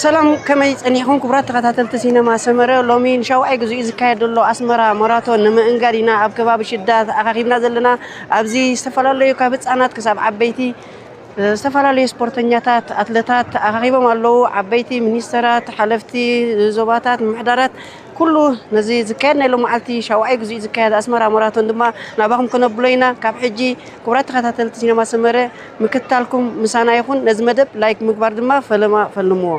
ሰላም፣ ከመይ ጸኒሕኩም ክቡራት ተኸታተልቲ ሲነማ ሰመረ? ሎሚ ንሻውዓይ ግዜኡ ዝካየድ ዘሎ ኣስመራ ማራቶን ንምእንጋድ ኢና ኣብ ከባቢ ሽዳ ተኣኻኺብና ዘለና። ኣብዚ ዝተፈላለዩ ካብ ህጻናት ክሳብ ዓበይቲ፣ ዝተፈላለዩ ስፖርተኛታት፣ ኣትለታት ተኣኻኺቦም ኣለዉ። ዓበይቲ ሚኒስተራት፣ ሓለፍቲ ዞባታት፣ ምምሕዳራት፣ ኩሉ ነዚ ዝካየድ ናይ ሎማዓልቲ ሻውዓይ ግዜኡ ዝካየድ ኣስመራ ማራቶን ድማ ናባኹም ከነብሎ ኢና። ካብ ሕጂ ክቡራት ተኸታተልቲ ሲነማ ሰመረ ምክትታልኩም ምሳና ይኹን። ነዚ መደብ ላይክ ምግባር ድማ ፈለማ ፈልምዎ።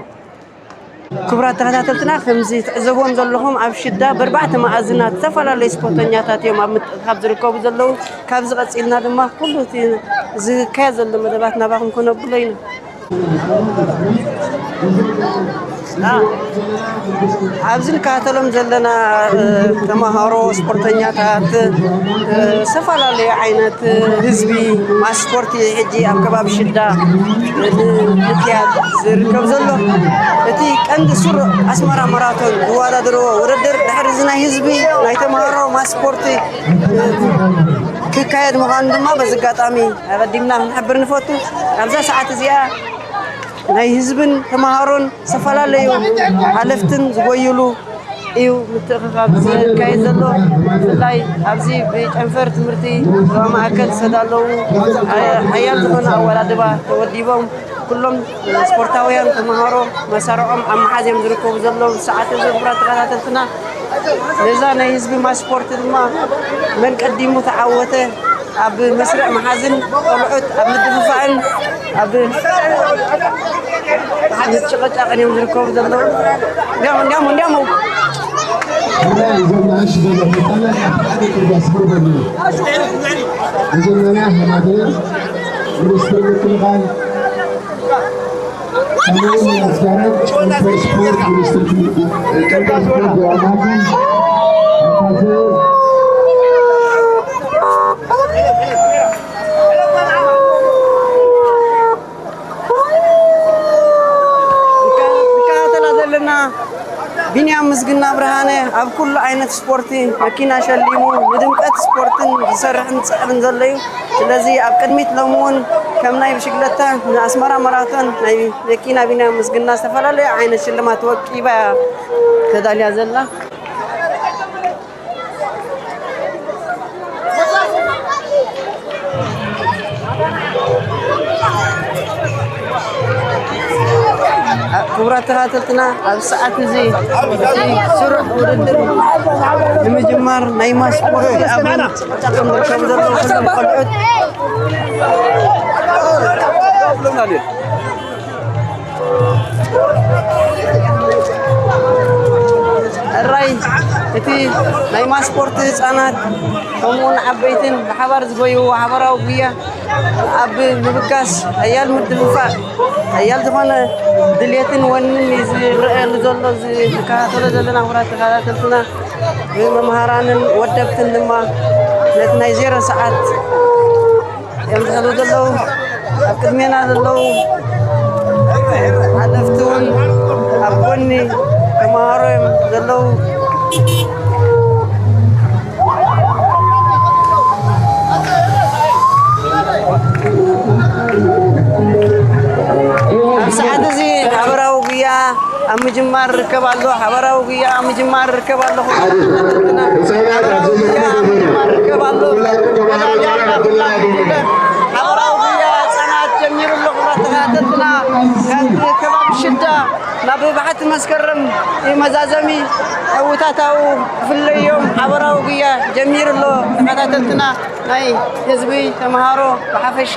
ክቡራት ተኸታተልትና፣ ከምዚ ትዕዘብዎም ዘለኹም ኣብ ሽዳ በርባዕተ መኣዝናት ዝተፈላለዩ ስፖርተኛታት እዮም ኣብ ምትእኻብ ዝርከቡ ዘለዉ። ካብዚ ቀጺልና ድማ ኩሉ እቲ ዝካየድ ዘሎ መደባት ናባኹም ከነብሎ ኢና። ኣብዚ ንከታተሎም ዘለና፣ እ፣ ተምሃሮ፣ ስፖርተኛታት፣ እ፣ ዝተፈላለዩ ዓይነት፣ እ፣ ህዝቢ ማስ ስፖርቲ ሕጂ ኣብ ከባቢ ሽዳ፣ እ፣ ንምክያድ ዝርከብ ዘሎ። እቲ ቀንዲ ስሩዕ ኣስመራ ማራቶን ዝወዳደርዎ ውድድር ድሕሪ እዚ ናይ ህዝቢ ናይ ተምሃሮ ማስ ስፖርቲ፣ እ፣ ክካየድ ምዃኑ ድማ በዚ ኣጋጣሚ ኣቐዲምና ክንሕብር ንፈቱ። ኣብዛ ሰዓት እዚኣ ናይ ህዝብን ተምሃሮን ዝተፈላለዩ ሓለፍትን ዝጎይሉ እዩ ምትእኽኻብ ዝካየድ ዘሎ። ብፍላይ ኣብዚ ብጨንፈር ትምህርቲ ዞባ ማእከል ዝተዳለዉ ሓያል ዝኾነ ኣወዳድባ ተወዲቦም፣ ኩሎም ስፖርታውያን ተምሃሮ መሳርዖም ኣብ ምሓዝ እዮም ዝርከቡ ዘለዉ። ሰዓት እዚ ክቡራት ተኸታተልትና፣ ነዛ ናይ ህዝቢ ማስ ስፖርት ድማ መን ቀዲሙ ተዓወተ ኣብ መስርዕ ምሓዝን ቆልዑት ኣብ ምድፍፋእን ኣብ ምጭቕጫቕን እዮም ዝርከቡ ዘለዉ። እንዲያም፣ እንዲያም፣ እንዲያም። ብፍላይ እዞም ንኣሽቱ ዘለኹም ህጻናት ኣብቲ ሓደ ጽርግያ ስፍር በሉ። መጀመርያ ሃማደር፣ ሚኒስትሪ ምክልኻል፣ ከምኡውን ሚኒስትርን ጨንፈር ስፖርት ሚኒስትር፣ ጨንፈር ስፖርት ዞባ ማእከል፣ ኣምባሳደር፣ ንከታተላ ዘለና ቢንያም ምስግና ብርሃነ ኣብ ኩሉ ዓይነት ስፖርቲ መኪና ሸሊሙ ንድምቀት ስፖርትን ዝሰርሕን ዝጽዕርን ዘሎ እዩ። ስለዚ ኣብ ቅድሚት ሎሚ እውን ከም ናይ ብሽግለታ ንኣስመራ ማራቶን ናይ መኪና ቢንያም ምስግና ዝተፈላለዩ ዓይነት ሽልማት ወቂባ እያ ተዳልያ ዘላ። ክቡራት ተኸታተልትና፣ ኣብ ሰዓት እዚ እቲ ስሩዕ ውድድር ንምጅማር ናይ ማስ ስፖርት ኣብ ምንቅስቃስ ዝርከቡ ዘለዉ ኩሎም ቆልዑት ሕራይ እቲ ናይ ማስፖርት ህፃናት ከምኡውን ዓበይትን ብሓባር ዝጎይዎ ሓባራዊ ጉያ ኣብ ምብጋስ ሓያል ምድፍፋእ ሓያል ዝኾነ ድሌትን ወንን እዩ ዝረኣየሉ ዘሎ። እዚ ንከታተሎ ዘለና ክቡራት ተኸታተልትና ብመምሃራንን ወደብትን ድማ ነቲ ናይ ዜሮ ሰዓት እዮም ዝሕዙ ዘለዉ። ኣብ ቅድሜና ዘለዉ ሓለፍቲ እውን ኣብ ጎኒ ተምሃሮ እዮም ዘለዉ። ኣብ ሰዓት እዚ ሓበራዊ ጉያ ኣብ ምጅማር ይርከብ ኣሎ። ሓበራዊ ጉያ ኣብ ምጅማር ይርከብ ኣሎ። ሓበራዊ ጉያ ኣብ ምጅማር ይርከብ ኣሎ። ሓበራዊ ጉያ ህፃናት ጀሚሩ ኣሎ። ክቡራት ተኸታተልትና፣ ካብ ከባቢ ሽዳ ናብ ባሕቲ መስከረም መዛዘሚ ዕውታታኡ ክፍለዮም ሓበራዊ ጉያ ጀሚሩ ኣሎ። ተኸታተልትና፣ ናይ ህዝቢ ተምሃሮ ብሓፈሻ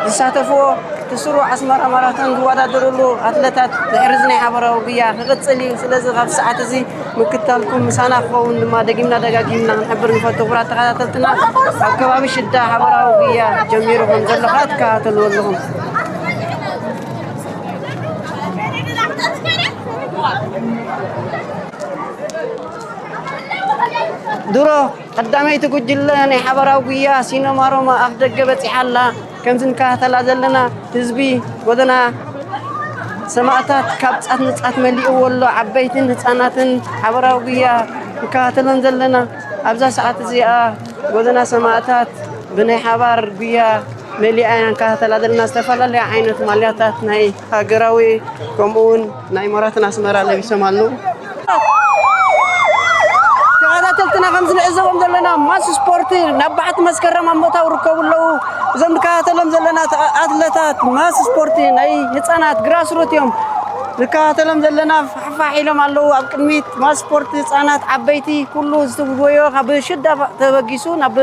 ዝሳተፍዎ እቲ ስሩዕ ኣስመራ ማራቶን ዝወዳደርሉ ኣትለታት ድሕሪ እዚ ናይ ሓበራዊ ጉያ ክቕጽል እዩ። ስለዚ ካብ ሰዓት እዚ ምክታልኩም ምሳና ክኸውን ድማ ደጊምና ደጋጊምና ክንሕብር ንፈቱ። ክቡራት ተኸታተልትና፣ ኣብ ከባቢ ሽዳ ሓበራዊ ጉያ ጀሚሩ ከም ዘሎ ከዓ ትከታተልዎ ኣለኹም። ድሮ ቀዳመይቲ ጉጅለ ናይ ሓበራዊ ጉያ ሲኖማ ሮማ ኣፍ ደገ በጺሓ ኣላ። ከምዚ ንከታተላ ዘለና ህዝቢ ጎደና ሰማእታት ካብ ጻት ንጻት መሊእዎ ኣሎ። ዓበይትን ህጻናትን ሓበራዊ ጉያ ንከታተሎን ዘለና። ኣብዛ ሰዓት እዚኣ ጎደና ሰማእታት ብናይ ሓባር ጉያ መሊኣ ኢና ንከታተላ ዘለና። ዝተፈላለዩ ዓይነት ማልያታት ናይ ሃገራዊ ከምኡ እውን ናይ ማራቶን ኣስመራ ለቢሶም ኣለዉ። ተኸታተልትና ከም ዝንዕዘቦም ዘለና ማስ ስፖርቲ ናብ ባሕቲ መስከረም ኣብ ምእታው ይርከቡ ኣለዉ። እዞም ንከታተሎም ዘለና ኣትለታት ማስ ስፖርቲ ናይ ህፃናት ግራስሩት እዮም። ንከታተሎም ዘለና ፋሕፋሕ ኢሎም ኣለዉ። ኣብ ቅድሚት ማስ ስፖርቲ ህፃናት ዓበይቲ ኩሉ ዝትጎዮ ካብ ሽዳ ተበጊሱ ናብ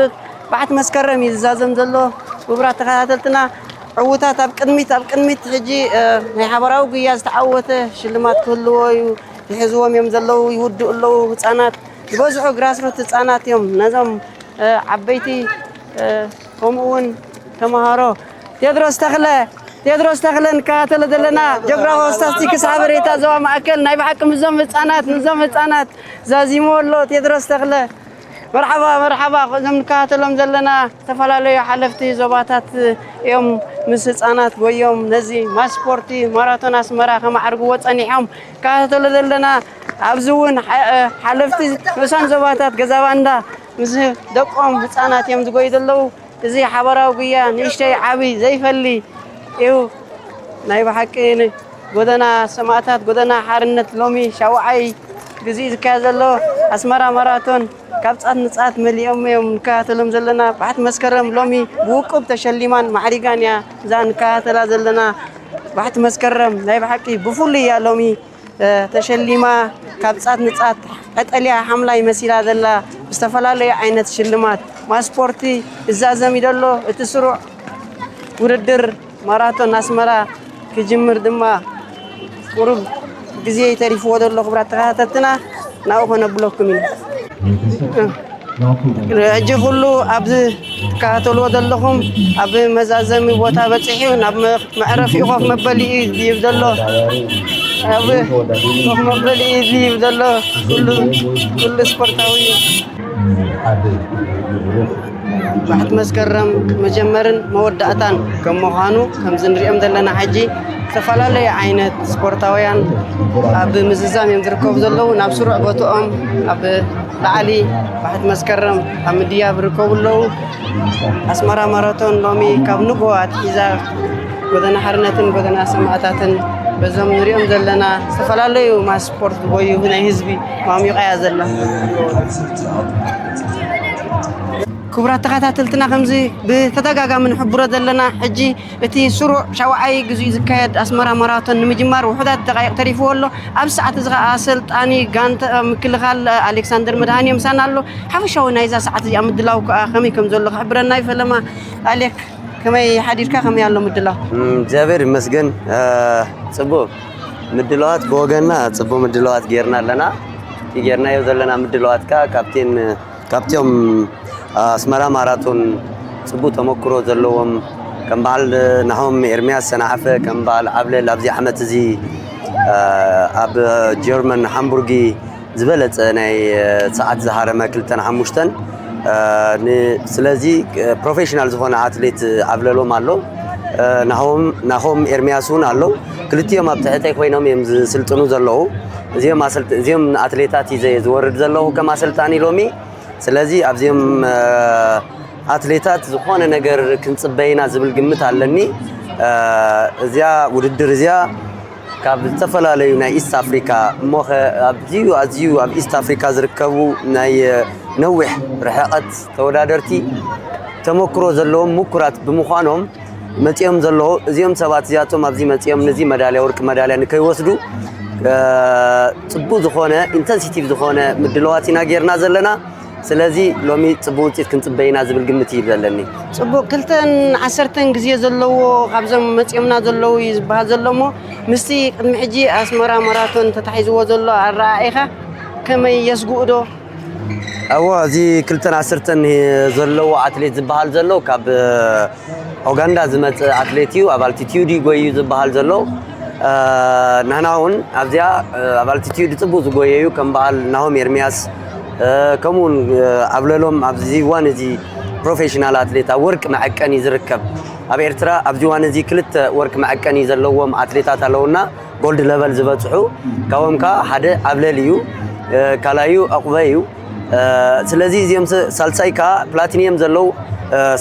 ባሕቲ መስከረም እዩ ዝዛዘም ዘሎ። ክቡራት ተኸታተልትና ዕዉታት ኣብ ቅድሚት ኣብ ቅድሚት ሕጂ ናይ ሓበራዊ ጉያ ዝተዓወተ ሽልማት ክህልዎ እዩ። ይሕዝዎም እዮም ዘለዉ ይውድኡ ኣለዉ። ህፃናት ዝበዝሑ ግራስሩት ህፃናት እዮም። ነዞም ዓበይቲ ከምኡ እውን ተምሃሮ ቴድሮስ ተኽለ ቴድሮስ ተኽለ ንከታተሎ ዘለና ጆግራፊ ስታስቲክስ ሓበሬታ ዞባ ማእከል ናይ ብሓቂ ምዞም ህፃናት ምዞም ህፃናት ዛዚሞ ኣሎ። ቴድሮስ ተኽለ መርሓባ መርሓባ። እዞም ንከታተሎም ዘለና ዝተፈላለዩ ሓለፍቲ ዞባታት እዮም። ምስ ህፃናት ጎዮም ነዚ ማስፖርቲ ማራቶን ኣስመራ ከማዕርግዎ ፀኒሖም ከታተሎ ዘለና ኣብዚ እውን ሓለፍቲ ንኡሳን ዞባታት ገዛ ባንዳ ምስ ደቆም ህፃናት እዮም ዝጎዩ ዘለዉ። እዚ ሓበራዊ ጉያ ንእሽተይ ዓብይ ዘይፈሊ እዩ። ናይ ብሓቂ ጎደና ሰማእታት ጎደና ሓርነት ሎሚ ሻውዓይ ግዜ ዝካየድ ዘሎ ኣስመራ ማራቶን ካብ ፃት ንፃት መሊኦም እዮም ንከታተሎም ዘለና። ባሕቲ መስከረም ሎሚ ብውቁብ ተሸሊማን ማዕሪጋን እያ እዛ ንከታተላ ዘለና። ባሕቲ መስከረም ናይ ብሓቂ ብፍሉይ እያ ሎሚ ተሸሊማ ካብ ፃት ንፃት ቀጠልያ ሓምላይ መሲላ ዘላ ብዝተፈላለዩ ዓይነት ሽልማት ማስፖርቲ እዛዘም እዩ ዘሎ። እቲ ስሩዕ ውድድር ማራቶን ኣስመራ ክጅምር ድማ ቁሩብ ግዜ ተሪፍዎ ዘሎ ክብራት ተኸታተልትና ናብኡ ከነብለኩም ኢና። ሕጂ ኩሉ ኣብዚ ትከታተልዎ ዘለኹም ኣብ መዛዘሚ ቦታ በፂሑ ናብ መዕረፊ ኮፍ መበሊኡ ይብ ዘሎ ኣብ ኮፍ መበሊኡ ይብ ዘሎ ኩሉ ኩሉ ስፖርታዊ ባሕቲ መስከረም መጀመርን መወዳእታን ከም ምዃኑ ከምዚ ንሪኦም ዘለና ሕጂ ዝተፈላለዩ ዓይነት ስፖርታውያን ኣብ ምዝዛም እዮም ዝርከቡ ዘለዉ ናብ ስሩዕ ቦትኦም ኣብ ላዕሊ ባሕቲ መስከረም ኣብ ምድያብ ይርከቡ ኣለዉ። ኣስመራ ማራቶን ሎሚ ካብ ንግሆ ኣትሒዛ ጎደና ሓርነትን ጎደና ሰማእታትን በዞም ንሪኦም ዘለና ዝተፈላለዩ ማስ ስፖርት ዝጎዩ ናይ ህዝቢ ማሚቓ እያ ዘላ። ክቡራት ተኸታተልትና ከምዚ ብተደጋጋሚ ንሕብሮ ዘለና ሕጂ እቲ ስሩዕ ሻውዓይ ግዜኡ ዝካየድ ኣስመራ ማራቶን ንምጅማር ውሑዳት ደቃይቕ ተሪፍዎ ኣሎ። ኣብዚ ሰዓት እዚ ኸዓ ኣሰልጣኒ ጋንታ ምክልኻል ኣሌክሳንደር መድሃኔ ምሳና ኣሎ። ሓፈሻዊ ናይዛ ሰዓት እዚኣ ምድላው ከኣ ከመይ ከም ዘሎ ክሕብረና እዩ። ፈለማ ኣሌክ ከመይ ሓዲርካ ከመይ ኣሎ ምድላው? እግዚኣብሔር ይመስገን። ጽቡቅ ምድላዋት ብወገንና ጽቡቅ ምድላዋት ጌርና ኣለና። እቲ ጌርናዮ ዘለና ምድላዋት ከኣ ካብቴን ካብቲኦም ኣስመራ ማራቶን ጽቡቅ ተመክሮ ዘለዎም ከም በዓል ናሆም ኤርምያስ ሰንዓፈ ከም በዓል ዓብለል ኣብዚ ዓመት እዚ ኣብ ጀርመን ሃምቡርጊ ዝበለጸ ናይ ሰዓት ዝሃረመ ክልተን ሓሙሽተን ስለዚ ፕሮፌሽናል ዝኾነ ኣትሌት ዓብለሎም ኣሎ። ናሆም ኤርምያስ እውን ኣሎ። ክልቲኦም ኣብ ትሕተይ ኮይኖም እዮም ዝስልጥኑ ዘለዉ። እዚኦም ኣትሌታት እዩ ዝወርድ ዘለኹ ከም ኣሰልጣኒ ሎሚ። ስለዚ ኣብዚኦም ኣትሌታት ዝኾነ ነገር ክንፅበይና ዝብል ግምት ኣለኒ። እዚኣ ውድድር እዚኣ ካብ ዝተፈላለዩ ናይ ኢስት ኣፍሪካ እሞ ኣዝዩ ኣዝዩ ኣብ ኢስት ኣፍሪካ ዝርከቡ ናይ ነዊሕ ርሕቐት ተወዳደርቲ ተመክሮ ዘለዎም ምኩራት ብምዃኖም መፂኦም ዘለዉ እዚኦም ሰባት እዚኣቶም ኣብዚ መፂኦም ነዚ መዳልያ ወርቂ መዳልያ ንከይወስዱ ፅቡቅ ዝኾነ ኢንተንሲቲቭ ዝኾነ ምድለዋት ኢና ጌርና ዘለና። ስለዚ ሎሚ ፅቡቅ ውፅኢት ክንፅበይ ኢና ዝብል ግምት እዩ ዘለኒ። ፅቡቅ ክልተን ዓሰርተን ግዜ ዘለዎ ካብዞም መፂኦምና ዘለዉ እዩ ዝበሃል ዘሎ እሞ ምስቲ ቅድሚ ሕጂ ኣስመራ ማራቶን ተታሒዝዎ ዘሎ ኣረኣኢኻ ከመይ የስግኡ ዶ? እዎ እዚ ክልተን ዓሰርተን ዘለዎ ኣትሌት ዝበሃል ዘሎ ካብ ኦጋንዳ ዝመፅእ ኣትሌት እዩ። ኣብ ኣልቲቲዩድ እዩ ጎዩ ዝበሃል ዘሎ። ንሕና እውን ኣብዚኣ ኣብ ኣልቲቲዩድ ፅቡቅ ዝጎየ እዩ ከም በዓል ናሆም ኤርሚያስ ከምኡውን ኣብለሎም ኣብዚ እዋን እዚ ፕሮፌሽናል ኣትሌት ኣብ ወርቂ መዐቀኒ ዝርከብ ኣብ ኤርትራ ኣብዚ እዋን እዚ ክልተ ወርቂ መዐቀኒ ዘለዎም ኣትሌታት ኣለውና ጎልድ ለቨል ዝበፅሑ ካብኦም ከዓ ሓደ ኣብለል እዩ ካልኣዩ ዕቁበ እዩ ስለዚ እዚኦም ሳልሳይ ከዓ ፕላቲኒየም ዘለዉ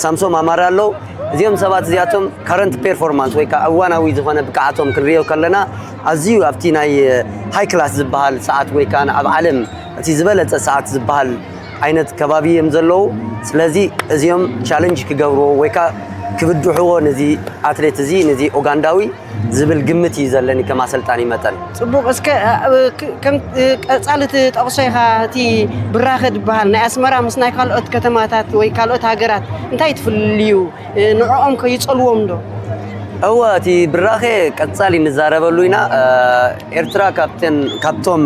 ሳምሶም ኣማራ ኣለዉ እዚኦም ሰባት እዚኣቶም current performance ወይ ከዓ እዋናዊ ዝኾነ ብቅዓቶም ክንሪኦ ከለና ኣዝዩ ኣብቲ ናይ high class ዝበሃል ሰዓት ወይ ከዓ ኣብ ዓለም እቲ ዝበለፀ ሰዓት ዝበሃል ዓይነት ከባቢ እዮም ዘለዉ። ስለዚ እዚኦም challenge ክገብርዎ ወይ ከዓ ክብድሕዎ ነዚ ኣትሌት እዚ ነዚ ኡጋንዳዊ ዝብል ግምት እዩ ዘለኒ ከም ኣሰልጣኒ መጠን። ፅቡቕ። እስከ እ፣ እ፣ ክ- ከም እ፣ ቀፃሊ ትጠቕሶ ኢኻ፣ እቲ ብራኸ ዝበሃል ናይ ኣስመራ ምስ ናይ ካልኦት ከተማታት ወይ ካልኦት ሃገራት እንታይ ትፍልልዩ? እ፣ ንዕኦም ከ ይፀልዎም ዶ? እወ፣ እቲ ብራኸ ቀፃሊ ንዛረበሉ ኢና። እ፣ ኤርትራ ካብተን ካብቶም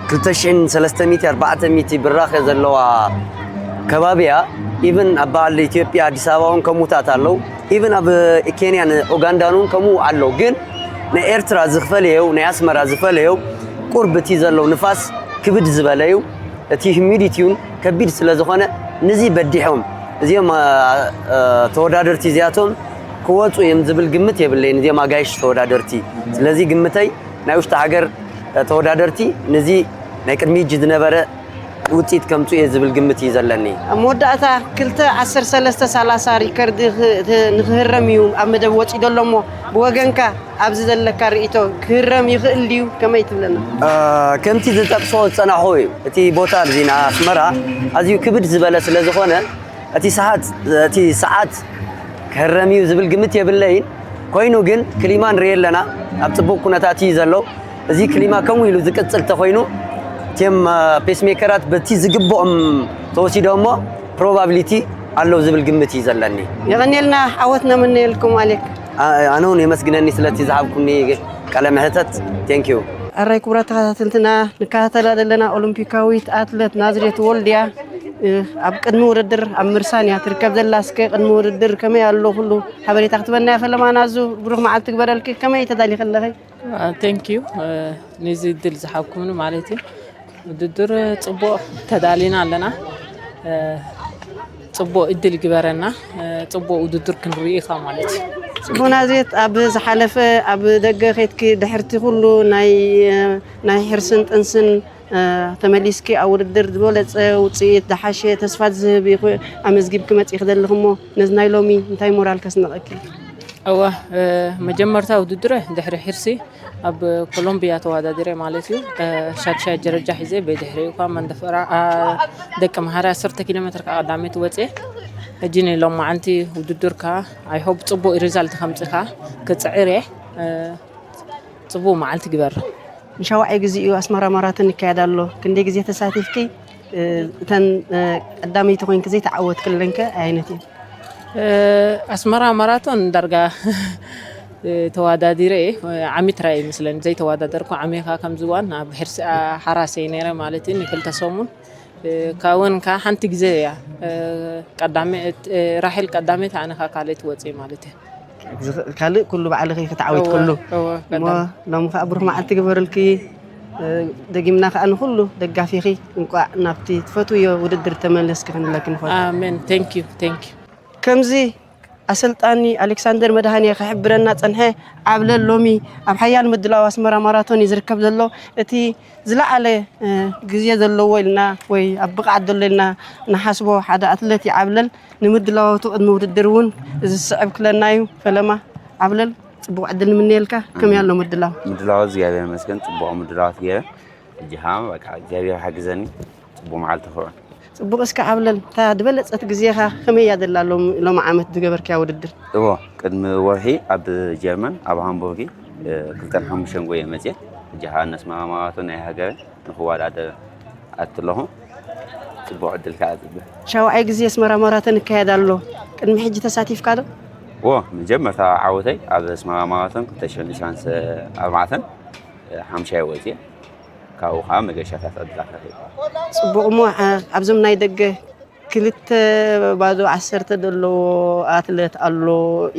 ክልተ ሽሕን ሰለስተ ሚእቲ ኣርባዕተ ሚእቲ ብራኸ ዘለዋ ከባቢ እያ። ኢቭን ኣብ በዓል ኢትዮጵያ ኣዲስ ኣበባ እውን ከምኡታት ኣለዉ። ኢቭን ኣብ ኬንያን ኡጋንዳን እውን ከምኡ ኣሎ። ግን ናይ ኤርትራ ዝፈለየው ናይ ኣስመራ ዝፈለየው ቁርብ እቲ ዘለዉ ንፋስ ክብድ ዝበለ እዩ። እቲ humidity እውን ከቢድ ስለ ዝኾነ ነዚ በዲሖም እዚኦም እ፣ እ፣ ተወዳደርቲ እዚኣቶም ክወፁ እዮም ዝብል ግምት የብለይን። እዚኦም ኣጋይሽ ተወዳደርቲ። ስለዚ ግምተይ ናይ ውሽጢ ሃገር እ፣ ተወዳደርቲ ነዚ ናይ ቅድሚ ሕጂ ዝነበረ ውፅኢት ከምፅኡ እየ ዝብል ግምት እዩ ዘለኒ። ኣብ መወዳእታ ክልተ ዓሰርተ ሰለስተ ሰላሳ ሪከርድ ክ- ት- ንክህረም እዩ ኣብ መደብ ወፂኡ ዘሎ እሞ ብወገንካ ኣብዚ ዘለካ ርእይቶ ክህረም ይኽእል ድዩ? ከመይ ትብለና? እ፣ ከምቲ ዝጠቅሶ ዝፀናሕኹ እዩ። እቲ ቦታ እዚ ንኣስመራ ኣዝዩ ክብድ ዝበለ ስለ ዝኾነ እቲ ሰዓት እቲ ሰዓት ክህረም እዩ ዝብል ግምት የብለይን። ኮይኑ ግን ክሊማ ንርኢ ኣለና ኣብ ፅቡቅ ኩነታት እዩ ዘሎ። እዚ ክሊማ ከምኡ ኢሉ ዝቅፅል ተኮይኑ እቲም ፔስሜከራት በቲ ዝግብኦም ተወሲዶ እሞ ፕሮባብሊቲ ኣለዉ ዝብል ግምት እዩ ዘለኒ። የቐንየልና። ዓወት ነምነየልኩም ኣሌክ። ኣነ እውን የመስግነኒ ስለቲ ዝሃብኩኒ ቃለ መሕተት። Thank you። ኣራይ ክቡራት ተኸታተልትና፣ ንከታተላ ዘለና ኦሎምፒካዊት ኣትለት ናዝሬት ወልድያ እ፣ ኣብ ቅድሚ ውድድር ኣብ ምርሳን እያ ትርከብ ዘላ። እስከ ቅድሚ ውድድር ከመይ ኣሎ ኩሉ ሓበሬታ ክትበና እያ። ፈለማ ናዙ፣ ብሩኽ መዓልቲ ግበረልኪ። ከመይ ተዳሊኺ ኣለኺ? Thank you። ነዚ እድል ዝሃብኩምኒ ማለት እዩ። ውድድር ፅቡቅ ተዳሊና ኣለና። ፅቡቅ እድል ግበረና። ፅቡቅ ውድድር ክንርኢ ኢኻ ማለት እዩ። ጽቡቕ ናዝሬት፣ ኣብ ዝሓለፈ ኣብ ደገ ኸይድኪ ድሕርቲ ኩሉ ናይ ናይ ሕርስን ጥንስን ተመሊስኪ ኣብ ውድድር ዝበለጸ ውጽኢት ዝሓሸ ተስፋ ዝህብ ይኹ- ኣመዝጊብኪ መጺእኪ ዘለኺ እሞ ነዚ ናይ ሎሚ እንታይ ሞራል ከስንቐኪ? እወ መጀመርታ ውድድረ ድሕሪ ሕርሲ ኣብ ኮሎምቢያ ተወዳዲረ ማለት እዩ። ሻድሻይ ደረጃ ሒዘ ብድሕሪኡ እኳ መንደፈራ ደቂ መሃሪ ዓሰርተ ኪሎ ሜትር ከዓ ቀዳመይቲ ወፅየ። ሕጂ ንሎማዓንቲ ውድድር ከዓ I hope ፅቡቅ ሪዛልት ከምፅእ ከዓ ክፅዕር እየ። ፅቡቅ መዓልቲ ግበር። ንሻውዓይ ግዜኡ ኣስመራ ማራቶን ይካየድ ኣሎ። ክንደይ ግዜ ተሳቲፍኪ? እተን ቀዳመይቲ ኮይንኪ ዘይተዓወትክለን ከ ኣየነት እየን? ኣስመራ ማራቶን ዳርጋ ተዋዳዲረ እየ። ዓሚ ትራይ ይመስለኒ ዘይተዋዳደርኩ ዓሚኻ ከምዝዋን ኣብ ሕርሲ ሓራሰይ ነይረ ማለት እዩ ንክልተ ሰሙን ካብኡን ከዓ ሓንቲ ግዜ እያ ቀዳመ ራሄል ቀዳመት ኣነ ከዓ ካልእ ትወፅእ ማለት እየ። ካልእ ኩሉ ባዕልኺ ክትዓወት ኩሉ እሞ ሎም ከዓ ብሩኽ መዓልቲ ግበርልኪ። ደጊምና ከዓ ንኩሉ ደጋፊኺ እንቋዕ ናብቲ ትፈትውዮ ውድድር ተመለስኪ ክንብለኪ ንፈቱ። ኣሜን። Thank you። Thank you። ከምዚ ኣሰልጣኒ ኣሌክሳንደር መድሃንየ ክሕብረና ጸንሐ። ዓብለል ሎሚ ኣብ ሓያል ምድላው ኣስመራ ማራቶን እዩ ዝርከብ ዘሎ። እቲ ዝለዓለ ግዜ ዘለዎ ኢልና ወይ ኣብ ብቕዓት ዘሎ ኢልና ንሓስቦ ሓደ ኣትለት እዩ ዓብለል። ንምድላዋቱ ቅድሚ ውድድር እውን እዚ ዝስዕብ ክለና እዩ። ፈለማ ዓብለል ጽቡቕ ዕድል ንምነየልካ። ከመይ ኣሎ ምድላው? ምድላው እግዚኣብሔር ይመስገን ጽቡቕ ምድላዋት ገይረ። እጅሃ በቃ እግዚኣብሔር ሓግዘኒ ጽቡቕ መዓልቲ ክውዕል። ጽቡቕ እስከ ዓብለል እታ ዝበለጸት ግዜኻ ከመይ እያ ዘላ ሎም- ሎሚ ዓመት ዝገበርክያ ውድድር? እዎ ቅድሚ ወርሒ ኣብ ጀርመን ኣብ ሃምቡርጊ ክልተን ሓሙሽተን ጎየ መፅየ። እጅሃ ነስማማማዋቶ ናይ ሃገረ ንክወዳደር ኣትለኹ ጽቡቕ ዕድል ከዓ ጽበ። ሻውዓይ ግዜ ኣስመራ ማራቶን ይካየድ ኣሎ። ቅድሚ ሕጂ ተሳቲፍካ ዶ? ዎ መጀመርታ ዓወተይ ኣብ ኣስመራ ማራቶን ክልተ ሽሕን ዕስራን ኣርባዕተን ሓምሻይ ወፅየ። ካብኡ ከዓ መገሻታት ዕድላት ረኺበ። ፅቡቕ እሞ ኣብዞም ናይ ደገ ክልተ ባዶ ዓሰርተ ዘለዎ ኣትለት ኣሎ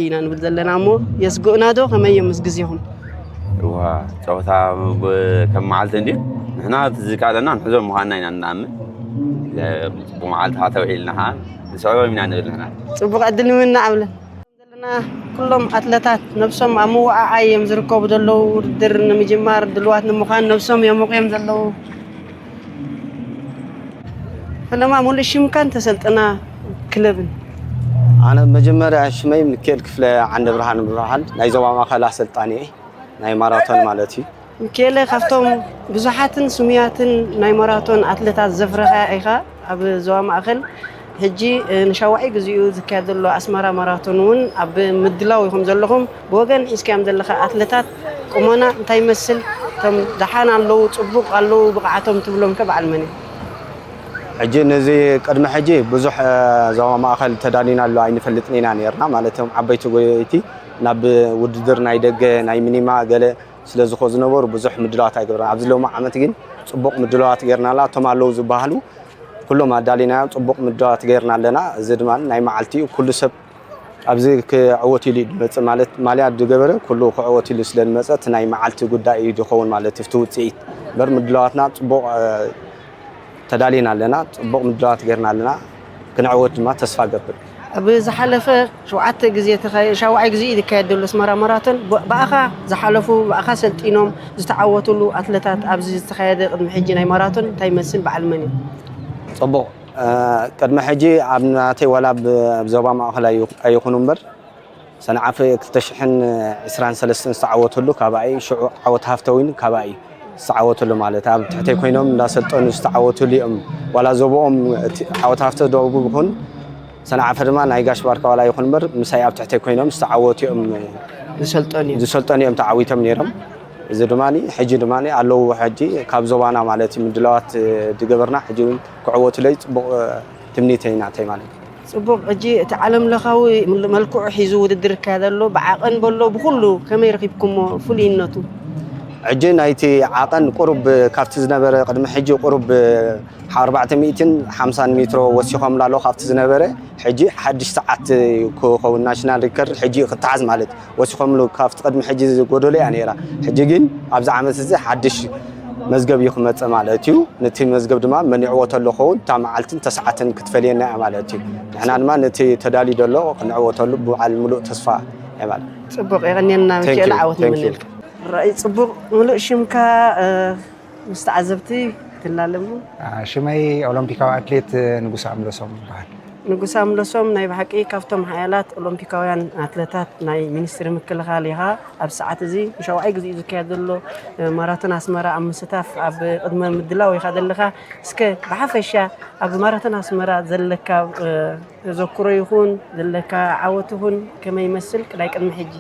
ኢና ንብል ዘለና እሞ የስግኡና ዶ? ከመይ እዮም ምስ ግዜኹም? እዋ ፀወታ ከም መዓልቲ እንድዩ ንሕና ዝቃለና ንሕዞም ምዃንና ኢና ንኣምን። ብመዓልቲ ተውዒልና ከዓ ንስዕቦም ኢና ንብል ንሕና። ፅቡቕ ዕድል ንምነ ኣብለን ዘለና ኩሎም ኣትለታት ነብሶም ኣብ ምውዓዓይ እዮም ዝርከቡ ዘለዉ። ውድድር ንምጅማር ድልዋት ንምዃን ነብሶም የሞቑ እዮም ዘለዉ። ፈለማ ሙሉእ ሽምካን ተሰልጥና ክለብን ኣነ መጀመርያ ሽመይ ምክኤል ክፍለ ዓንደ ብርሃን ብርሃን ናይ ዞባ ማእኸል ኣሰልጣኒ እየ፣ ናይ ማራቶን ማለት እዩ። ምክኤለ ካብቶም ብዙሓትን ስሙያትን ናይ ማራቶን ኣትለታት ዘፍረኻ ኢኻ ኣብ ዞባ ማእኸል። ሕጂ ንሻውዓይ ግዚኡ ዝካየድ ዘሎ ኣስመራ ማራቶን እውን ኣብ ምድላው ኢኹም ዘለኹም። ብወገን ሒዝካዮም ዘለኻ ኣትለታት ቁመና እንታይ ይመስል? እቶም ደሓን ኣለዉ፣ ጽቡቕ ኣለዉ ብቕዓቶም ትብሎም ከ በዓል መን እዮም? ሕጂ ነዚ ቅድሚ ሕጂ ብዙሕ ዞባ ማእኸል ተዳሊና ኣሎ ኣይንፈልጥን ኢና ነርና። ማለት እዮም ዓበይቲ ጎየይቲ ናብ ውድድር ናይ ደገ ናይ ሚኒማ ገለ ስለ ዝኾ ዝነበሩ ብዙሕ ምድላዋት ኣይገብረን። ኣብዚ ሎሚ ዓመት ግን ጽቡቕ ምድላዋት ገርናላ። እቶም ኣለዉ ዝበሃሉ ኩሎም ኣዳሊናዮም ጽቡቕ ምድላዋት ገርና ኣለና። እዚ ድማ ናይ መዓልቲ እዩ። ኩሉ ሰብ ኣብዚ ክዕወት ኢሉ እዩ ዝመጽእ። ማለት ማልያ ዝገበረ ኩሉ ክዕወት ኢሉ ስለ ዝመጸ እቲ ናይ መዓልቲ ጉዳይ እዩ ዝኸውን ማለት እዩ። እቲ ውጽኢት እምበር ምድላዋትና ጽቡቕ ተዳሊና ኣለና። ጽቡቕ ምድላዋት ገርና ኣለና። ክንዕወት ድማ ተስፋ ገብር። ኣብ ዝሓለፈ ሸውዓተ ግዜ ተኻየ- ሻውዓይ ግዜ እዩ ዝካየድ ዘሎ ኣስመራ ማራቶን። ብ- ብኣኻ ዝሓለፉ ብኣኻ ሰልጢኖም ዝተዓወቱሉ ኣትለታት ኣብዚ ዝተኻየደ ቅድሚ ሕጂ ናይ ማራቶን እንታይ ይመስል? በዓል መን እዩ? ጽቡቕ። ቅድሚ ሕጂ ኣብ ናተይ ዋላ ኣብ ዞባ ማእኸል ኣይኹኑ እምበር ሰንዓፈ ክልተ ሽሕን ዕስራን ሰለስተን ዝተዓወተሉ ካባይ ሽዑ ዓወት ሃፍተ እውን ካባይ ዝተዓወተሉ ማለት ኣብ ትሕተይ ኮይኖም እንዳሰልጠኑ ዝተዓወቱሉ እዮም። ዋላ ዞብኦም ዓወት ሃፍተ ደቡብ ይኹን ሰንዓፈ ድማ ናይ ጋሽ ባርካ ዋላ ይኹን እምበር ምሳይ ኣብ ትሕተይ ኮይኖም ዝተዓወቱ እዮም። ዝሰልጠኑ እዮም። ዝሰልጠኑ እዮም ተዓዊቶም ነይሮም። እዚ ድማ ሕጂ ድማ ኣለዉ ሕጂ ካብ ዞባና ማለት ምድላዋት ዝገበርና ሕጂ እውን ክዕወቱለይ ፅቡቕ ትምኒተይ ናተይ ማለት እዩ። ጽቡቕ። ሕጂ እቲ ዓለም ለኻዊ መልክዑ ሒዙ ውድድር ይካየድ ኣሎ። ብዓቐን በሎ ብኹሉ ከመይ ረኺብኩሞ ፍሉይነቱ? ሕጂ ናይቲ ዓቐን ቁሩብ ካብቲ ዝነበረ ቅድሚ ሕጂ ቁሩብ ኣርባዕተ ሚእትን ሓምሳን ሜትሮ ወሲኾም ኣሎ ካብቲ ዝነበረ ሕጂ ሓድሽ ሰዓት ክኸውን ናሽናል ሪከርድ ሕጂ ክተሓዝ ማለት ወሲኾምሉ ካብቲ ቅድሚ ሕጂ ዝጎደሎ እያ ነይራ። ሕጂ ግን ኣብዚ ዓመት እዚ ሓድሽ መዝገብ እዩ ክመጽእ ማለት እዩ። ነቲ መዝገብ ድማ መኒዕዎ ተሎ ኸውን እታ መዓልትን ተሰዓትን ክትፈልየና እያ ማለት እዩ። ንሕና ድማ ነቲ ተዳልዩ ዘሎ ክንዕወተሉ ብዓል ምሉእ ተስፋ እያ ማለት እዩ። ጽቡቅ የቀንየልና። Thank you, ሚካኤል ዓወት thank you። ንምንልካ። ራእይ ጽቡቅ። ምሉእ ሽምካ ምስ ተዓዘብቲ ትላለሙ። ሽመይ ኦሎምፒካዊ ኣትሌት ንጉስ ኣምለሶም ይበሃል። ንጉስ ኣምለሶም ናይ ብሓቂ ካብቶም ሓያላት ኦሎምፒካውያን ኣትለታት ናይ ሚኒስትሪ ምክልኻል ኢኻ። ኣብ ሰዓት እዚ ንሻውዓይ ግዜ ዝካየድ ዘሎ ማራቶን ኣስመራ ኣብ ምስታፍ ኣብ ቅድመ ምድላው ኢኻ ዘለኻ። እስከ ብሓፈሻ ኣብ ማራቶን ኣስመራ ዘለካ ተዘክሮ ይኹን ዘለካ ዓወት ይኹን ከመይ ይመስል ናይ ቅድሚ ሕጂ?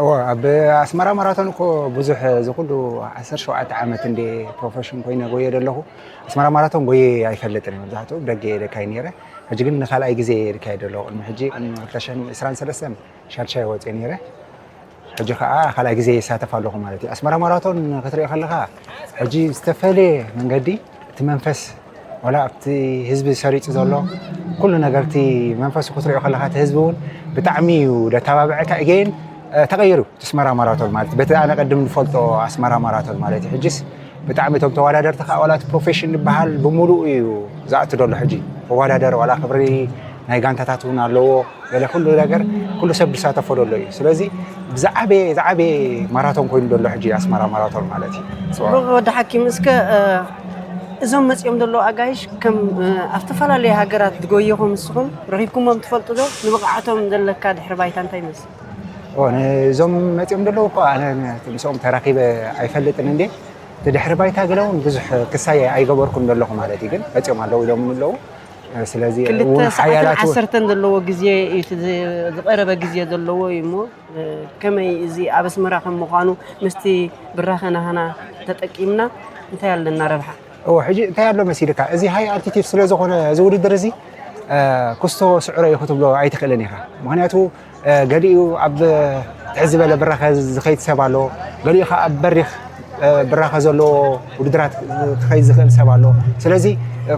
እወ ኣብ ኣስመራ ማራቶን እኮ ብዙሕ እዚ ኩሉ ዓሰርተ ሸውዓተ ዓመት እንደ ፕሮፌሽን ኮይነ ጎየ ዘለኹ ኣስመራ ማራቶን ጎየ ኣይፈልጥን። መብዛሕትኡ ደገ ደካይ ነይረ። ሕጂ ግን ንካልኣይ ግዜ ይካየድ ዘሎ። ቅድሚ ሕጂ ቅድሚ ክልተ ሽሕን ዕስራን ሰለስተን ሻድሻይ ወፅየ ነይረ። ሕጂ ከዓ ካልኣይ ግዜ ይሳተፍ ኣለኹ ማለት እዩ። ኣስመራ ማራቶን ክትሪኦ ከለኻ ሕጂ ዝተፈለየ መንገዲ እቲ መንፈስ ዋላ ኣብቲ ህዝቢ ሰሪፁ ዘሎ ኩሉ ነገር እቲ መንፈሱ ክትሪኦ ከለኻ እቲ ህዝቢ እውን ብጣዕሚ እዩ ደተባብዐካ። እገይን ተቀይሩ ኣስመራ ማራቶን ማለት በቲ ኣነ ቀድም ዝፈልጦ ኣስመራ ማራቶን ማለት እዩ። ሕጂስ ብጣዕሚ እቶም ተወዳደርቲ ከዓ ዋላ እቲ ፕሮፌሽን ዝበሃል ብምሉኡ እዩ ዝኣቱ ዘሎ። ሕጂ ተወዳደር ዋላ ክብሪ ናይ ጋንታታት እውን ኣለዎ። ገለ ኩሉ ነገር ኩሉ ሰብ ዝሳተፎ ዘሎ እዩ። ስለዚ ብዝዓበየ ዝዓበየ ማራቶን ኮይኑ ዘሎ ሕጂ ኣስመራ ማራቶን ማለት እዩ። ጽቡቅ ወዲ ሓኪም፣ እስከ እዞም መጺኦም ዘለዉ ኣጋይሽ ከም ኣብ ዝተፈላለዩ ሃገራት ዝጎየኹም ንስኹም ረኺብኩሞም ትፈልጡ ዶ? ንብቕዓቶም ዘለካ ድሕሪ ባይታ እንታይ ይመስል? እዞም መጺኦም ዘለዉ እኮ ኣነ ምስኦም ተራኺበ ኣይፈልጥን እንዴ። እቲ ድሕሪ ባይታ ገለ እውን ብዙሕ ክሳየ ኣይገበርኩን ዘለኹ ማለት እዩ። ግን መጺኦም ኣለዉ ኢሎም ኣለዉ። ስለዚ ክልተ እውን ሰዓትን ሓያላት እውን ዓሰርተን ዘለዎ ግዜ እዩ እቲ ዝ- ዝቐረበ ግዜ ዘለዎ እዩ እሞ ከመይ እዚ ኣብ ኣስመራ ከም ምዃኑ ምስቲ ብራኸ ናህና ተጠቂምና እንታይ ኣለና ረብሓ? እዎ ሕጂ እንታይ ኣሎ መሲልካ እዚ ሃይ ኣልቲቲድ ስለ ዝኾነ እዚ ውድድር እዚ ኩስቶ ስዕሮ እዩ ክትብሎ ኣይትኽእልን ኢኻ። ምክንያቱ ገሊኡ ኣብ ትሕት ዝበለ ብራኸ ዝኸይድ ሰብ ኣሎ፣ ገሊኡ ከዓ ኣብ በሪኽ ብራኸ ዘለዎ ውድድራት ክኸይድ ዝኽእል ሰብ ኣሎ። ስለዚ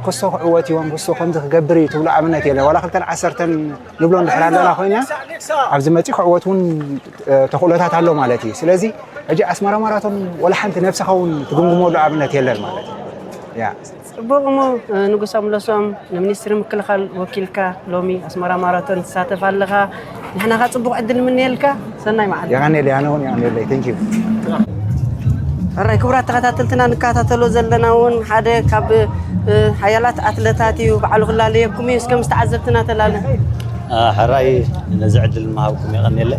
ኩስቶ ክዕወት እዮም ኩስቶ ከምዚ ክገብር እዩ ትብሎ ኣብነት የለን ዋላ ክልተን ዓሰርተን ንብሎ እንድሕር ኣለና ኮይና ኣብዚ መፂ ክዕወት እውን ተኽእሎታት ኣሎ ማለት እዩ። ስለዚ ሕጂ ኣስመራ ማራቶን ወላ ሓንቲ ነብስኻ እውን ትግምግመሉ ኣብነት የለን ማለት እዩ። ያ። ጽቡቕ እሞ ንጉስ ኣምለሶም ንሚኒስትሪ ምክልኻል ወኪልካ ሎሚ ኣስመራ ማራቶን ትሳተፍ ኣለኻ። ንሕና ኸኣ ጽቡቕ ዕድል ንምነየልካ። ሰናይ መዓልቲ። የቐንየለይ ኣነ እውን የቐንየለይ። Thank you። ሕራይ ክቡራት ተኸታተልትና ንከታተሎ ዘለና እውን ሓደ ካብ ሓያላት ኣትለታት እዩ። ባዕሉ ክላለየኩም እዩ። እስከ ምስ ተዓዘብትና ተላለ። ሕራይ ነዚ ዕድል ምሃብኩም የቐንየለ።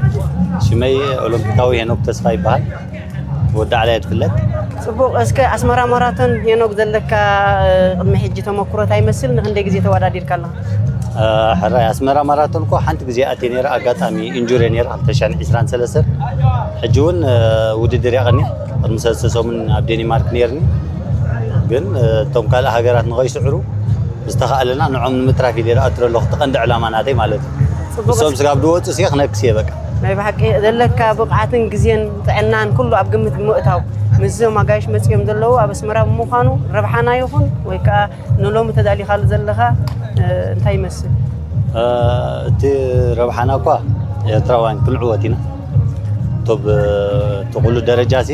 ሽመይ ኦሎምፒካዊ ሄኖክ ተስፋ ይበሃል። ወዲ ዓላ እየ ትፍለጥ። ጽቡቕ። እስከ ኣስመራ ማራቶን ሄኖክ ዘለካ ቅድሚ ሕጂ ተመክሮ እንታይ ይመስል? ንክንደይ ግዜ ተወዳዲርካ ኣለኻ? ሕራይ ኣስመራ ማራቶን እኮ ሓንቲ ግዜ ኣትየ ነይረ፣ ኣጋጣሚ ኢንጁሪ ነይረ ክልተ ሽሕን ዕስራን ሰለስተን። ሕጂ እውን ውድድር የቐኒ። ቅድሚ ሰለስተ ሰሙን ኣብ ዴኒማርክ ነይርኒ። ግን እቶም ካልእ ሃገራት ንኸይስዕሩ ዝተኻእለና ንዖም ንምትራፍ ኢለ ዝኣትረ ኣለኹ። እቲ ቀንዲ ዕላማ ናተይ ማለት እዩ። ጽቡቕ። ንሶም ስጋብ ዝወፁ ሲ ክነክስ እየ በቃ። ናይ ብሓቂ ዘለካ ብቕዓትን ግዜን ጥዕናን ኩሉ ኣብ ግምት ብምእታው ምስዞም ኣጋይሽ መፂኦም ዘለዉ ኣብ ኣስመራ ብምዃኑ ረብሓና ይኹን ወይ ከዓ ንሎሚ ተዳሊኻሉ ዘለኻ እንታይ ይመስል? እቲ ረብሓና እኳ ኤርትራውያን ክንዕወት ኢና። ቶብ ትቑሉ ደረጃ ሲ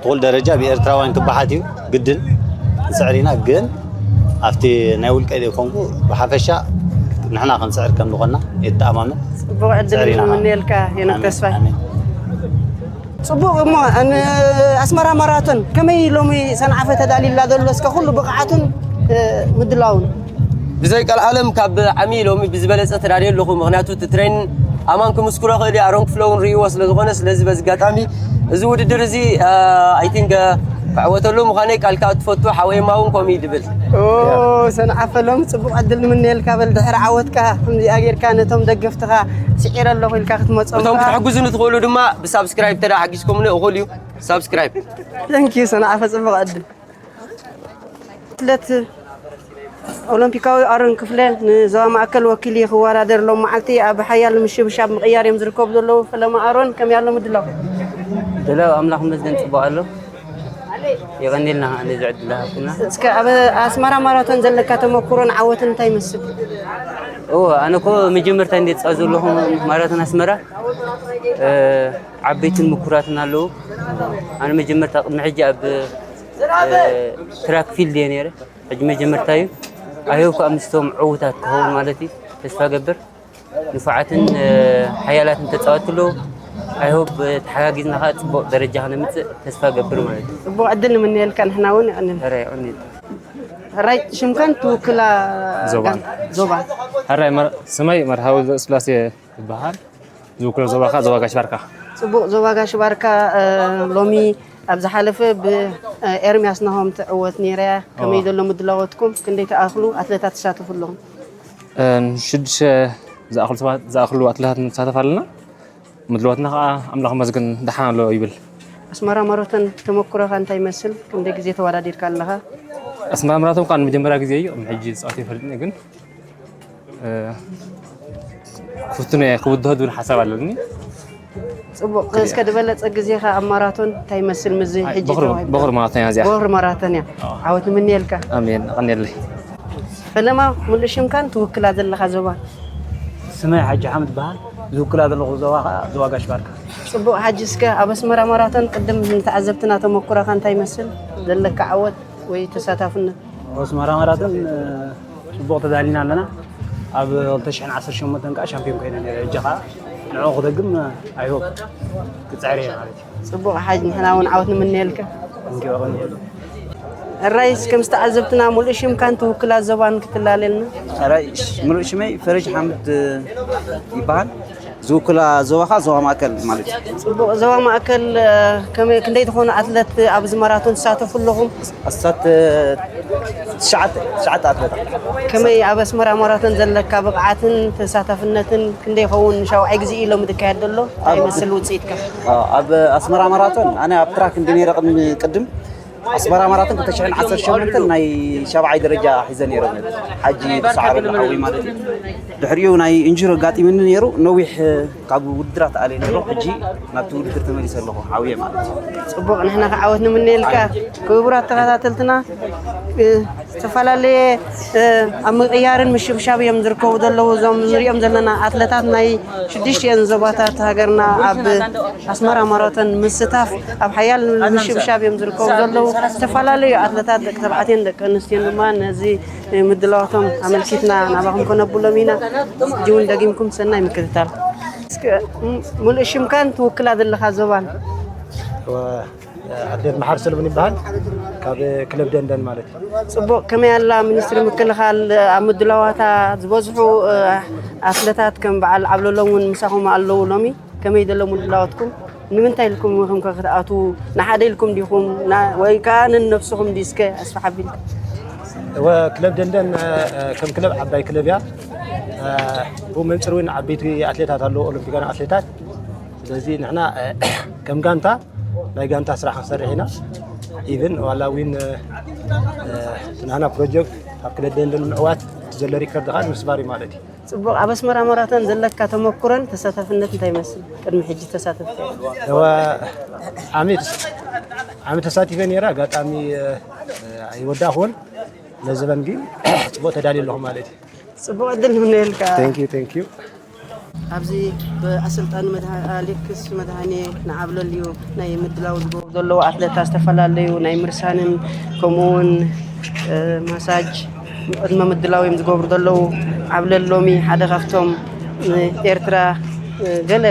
ትኹል ደረጃ ብኤርትራውያን ክበሓት እዩ ግድን። ንስዕር ኢና ግን ኣብቲ ናይ ውልቀ ዘይኮንኩ ብሓፈሻ ንሕና ክንስዕር ከም ዝኾንና የተኣማመን። ጽቡቕ ዕድል ንምንየልካ ሄኖክ ተስፋይ። ጽቡቕ እሞ ኣስመራ ማራቶን ከመይ ሎሚ ሰንዓፈ ተዳሊላ ዘሎ እስከ ኩሉ ብቕዓቱን ምድላውን? ብዘይ ቀልዓለም ካብ ዓሚ ሎሚ ብዝበለፀ ተዳልየ ኣለኹ። ምክንያቱ እቲ ትሬን ኣማን ክምስክሮ ክእል ኣሮን ክፍለ እውን ርእይዎ ስለዝኾነ ስለዚ በዚ ኣጋጣሚ እዚ ውድድር እዚ ኣይቲንክ ክዕወተሉ ምዃነይ ቃልካ ትፈቱ ሓወይ ማውን ከምኡ እዩ ድብል። ሰንዓፈ ሎሚ ፅቡቕ ዕድል ንምንየልካ በል ድሕሪ ዓወትካ ከምዚኣ ጌርካ ነቶም ደገፍትኻ ስዒረ ኣለኹ ኢልካ ክትመፆም እቶም ክትሕግዙ ንትኽእሉ ድማ ብሳብስክራይብ ተዳ ሓጊዝኩምኒ እኹል እዩ። ሳብስክራይብ። ተንኪዩ ሰንዓፈ ፅቡቕ ዕድል። ኣትለት ኦሎምፒካዊ ኣሮን ክፍለ ንዞባ ማእከል ወኪል እዩ ክወዳደር ሎም መዓልቲ ኣብ ሓያል ምሽብሻብ ምቕያር እዮም ዝርከቡ ዘለዉ። ፈለማ ኣሮን ከመይ ኣሎ ምድላው? ድላው ኣምላኽ መስገን ጽቡቕ ኣሎ። የቐኒልና ከኣ ነዚ ዕድል ሃብትና። እስከ ኣብ ኣስመራ ማራቶን ዘለካ ተመኩሮን ዓወትን እንታይ ይመስል? እወ ኣነ እኮ መጀመርታ እንደ ጻ ዘለኹ ማራቶን ኣስመራ ዓበይትን ምኩራትን ኣለዉ። ኣነ መጀመርታ ቅድሚ ሕጂ ኣብ ትራክ ፊልድ እየ ነይረ። ሕጂ መጀመርታ እዩ። ኣይሆፕ ከዓ ምስቶም ዕዉታት ክኸውን ማለት እዩ ተስፋ ገብር። ንፉዓትን ሓያላትን ተፃወትቲ ኣለዉ። ኣይሆፕ ተሓጋጊዝና ከዓ ፅቡቕ ደረጃ ከነምፅእ ተስፋ ገብር ማለት እዩ። ፅቡቕ ዕድል ንምንየልካ ንሕና እውን ይቕንል። ሕራይ ይቕንል። ሕራይ ሽምካን ትውክላ ዞባን። ዞባን። ሕራይ ስመይ መርሃዊ ስላሴ ይበሃል። ዝውክሎ ዞባ ከ ዞባ ጋሽ ባርካ። ጽቡቕ። ዞባ ጋሽ ባርካ ሎሚ ኣብ ዝሓለፈ ብኤርሚያስ ናሆም ትዕወት ነይራ እያ። ከመይ ዘሎ ምድላዎትኩም? ክንደይ ትኣኽሉ ኣትለታት ትሳተፉ ኣለኹም? ሽዱሽተ ዝኣኽሉ ሰባት ዝኣኽሉ ኣትለታት ንሳተፍ ኣለና። ምድላዎትና ከዓ ኣምላኽ መስግን ደሓን ኣሎ ይብል። ኣስመራ ማራቶን ተመኩሮኻ እንታይ ይመስል? ክንደይ ግዜ ተወዳዲርካ ኣለኻ? ኣስመራ ማራቶን ከዓ ንመጀመርያ ግዜ እዩ። ቅድሚ ሕጂ ዝፃወት ይፈልጥኒ ግን ክፍትኖ እየ ክውድሆ ዝብል ሓሳብ ኣለኒ። ፅቡቕ። እስከ ዝበለፀ ግዜኻ ኣብ ማራቶን እንታይ ይመስል? ምዚ ሕጂ ተዋሂብካ? በኹሪ ማራቶን እያ እዚኣ። በኹሪ ማራቶን እያ። ዓወት ንምንየልካ። ኣሜን። ኣቐንየለይ። ፈለማ፣ ሙሉእ ሽምካን ትውክላ ዘለኻ ዞባን? ስመይ ሓጂ ሓምድ ይበሃል። ዝውክላ ዘለኹ ዞባ ከዓ ዞባ ጋሽ ባርካ። ፅቡቕ። ሓጂ፣ እስከ ኣብ ኣስመራ ማራቶን ቅድም ንተዓዘብትና ተመኩሮኻ እንታይ ይመስል? ዘለካ ዓወት ወይ ተሳታፍነት? ኣስመራ ማራቶን ፅቡቕ ተዳሊና ኣለና። ኣብ ክልተ ሽሕን ዓሰርተ ሸሞንተን ከዓ ሻምፒዮን ኮይነ ነይረ። ሕጂ ከዓ ንዕኡ ክደግም ኣይሆፕ ክፅዕር እየ ማለት እዩ። ፅቡቕ ሓጅ፣ ንሕና እውን ዓወት ንምነየልካ። እንዲዮ ኣቐንየሉ። ሕራይስ ከም ዝተዓዘብትና ሙሉእ ሽምካን ትውክላ ዞባን ክትላለልና? ሕራይ፣ ሙሉእ ሽመይ ፈረጅ ሓምድ ይበሃል። ዝውክላ ዞባ ከዓ ዞባ ማእከል ማለት እዩ። ፅቡቕ። ዞባ ማእከል ከመይ፣ ክንደይ ትኾኑ ኣትለት ኣብዚ ማራቶን ትሳተፉ ኣለኹም? ኣስታት ትሽዓተ ትሽዓተ ኣትለታት። ከመይ ኣብ ኣስመራ ማራቶን ዘለካ ብቕዓትን ተሳታፍነትን ክንደይ ይኸውን? ሻውዓይ ግዜ እዩ ሎሚ ዝካየድ ዘሎ። እንታይ ይመስል ውፅኢትካ? ኣብ ኣስመራ ማራቶን ኣነ ኣብ ትራክ እንዲ ነይረ ቅድሚ ቅድም ኣስመራ ማራቶን ክልተ ሽሕን ዓሰርተ ሸሞንተን ናይ ሻብዓይ ደረጃ ሒዘ ነይረ። ሓጂ ተሰዓረሉ ሓወይ ማለት እዩ። ድሕሪኡ ናይ ኢንጁሪ ኣጋጢሙኒ ነይሩ። ነዊሕ ካብ ውድድራት ኣልየ ነይሩ። ሕጂ ናብቲ ውድድር ተመሊሰ ኣለኹ ሓውየ ማለት እዩ። ፅቡቕ፣ ንሕና ከዓ ዓወት ንምነየልካ። ክቡራት ተኸታተልትና፣ እ፣ ዝተፈላለየ፣ እ፣ ኣብ ምቕያርን ምሽብሻብ እዮም ዝርከቡ ዘለዉ። እዞም ንሪኦም ዘለና ኣትለታት ናይ ሽዱሽቲኤን ዞባታት ሃገርና ኣብ ኣስመራ ማራቶን ምስታፍ ኣብ ሓያል ምሽብሻብ እዮም ዝርከቡ ዘለዉ። ዝተፈላለዩ ኣትለታት ደቂ ተባዕትዮን ደቂ ኣንስትዮን ድማ ነዚ ምድላዋቶም ኣመልኪትና ናባኹም ከነብሎም ኢና። ሕጂ እውን ደጊምኩም ሰናይ ምክትታል። እስከ፣ ም-፣ ሙሉእ ሽምካን ትውክላ ዘለኻ ዞባን? ኣትሌት መሓር ሰለሙን ይበሃል፣ ካብ ክለብ ደንደን ማለት እዩ። ጽቡቕ። ከመይ ኣላ ሚኒስትሪ ምክልኻል ኣብ ምድላዋታ? ዝበዝሑ ኣትለታት ከም በዓል ዓብለሎም እውን ምሳኹም ኣለዉ ሎሚ። ከመይ ዘሎ ምድላዋትኩም? ንምንታይ ኢልኩም ኢኹም ከ ክትኣትዉ? ንሓደ ኢልኩም ዲኹም? ና-፣ ወይ ከኣ ነንነብስኹም ድዩ? እስከ ኣስፍሕ ኣቢልካ። እወ፣ ክለብ ደንደን፣ እ፣ እ፣ ከም ክለብ ዓባይ ክለብ እያ። እ፣ ብኡ መንጽር እውን ዓበይቲ ኣትሌታት ኣለዉ፣ ኦሎምፒካውያን ኣትሌታት። ስለዚ ንሕና፣ እ፣ ከም ጋንታ ናይ ጋንታ ስራሕ ክንሰርሕ ኢና። ኢቭን ዋላ እውን፣ እ፣ እ፣ እቲ ናህና ፕሮጀክት ኣብ ክለብ ደንደን ምዕዋት እቲ ዘሎ ሪከርድ ከዓ ንምስባር እዩ ማለት እዩ። ጽቡቕ። ኣብ ኣስመራ ማራቶን ዘለካ ተመኩሮን ተሳታፍነት እንታይ ይመስል? ቅድሚ ሕጂ ተሳተፍካ? እወ፣ ዓሚ ዓሚ ተሳቲፈ ነይረ። ኣጋጣሚ፣ እ፣ እ፣ ኣይወዳእኩዎን። ነዚ ዘበን ግን ጽቡቕ ተዳልየ ኣለኹ ማለት እዩ። ጽቡቕ ዕድል ንምነየልካ። Thank you, thank you። ኣብዚ ብኣሰልጣኒ መድሃ-፣ ኣሌክስ መድሃኔ ንዓብለል እዩ ናይ ምድላው ዝገብሩ ዘለዉ ኣትለታት ዝተፈላለዩ ናይ ምርሳንን ከምኡ እውን፣ እ፣ ማሳጅ ቅድመ ምድላው እዮም ዝገብሩ ዘለዉ። ዓብለል ሎሚ ሓደ ካብቶም ንኤርትራ፣ እ፣ ገለ፣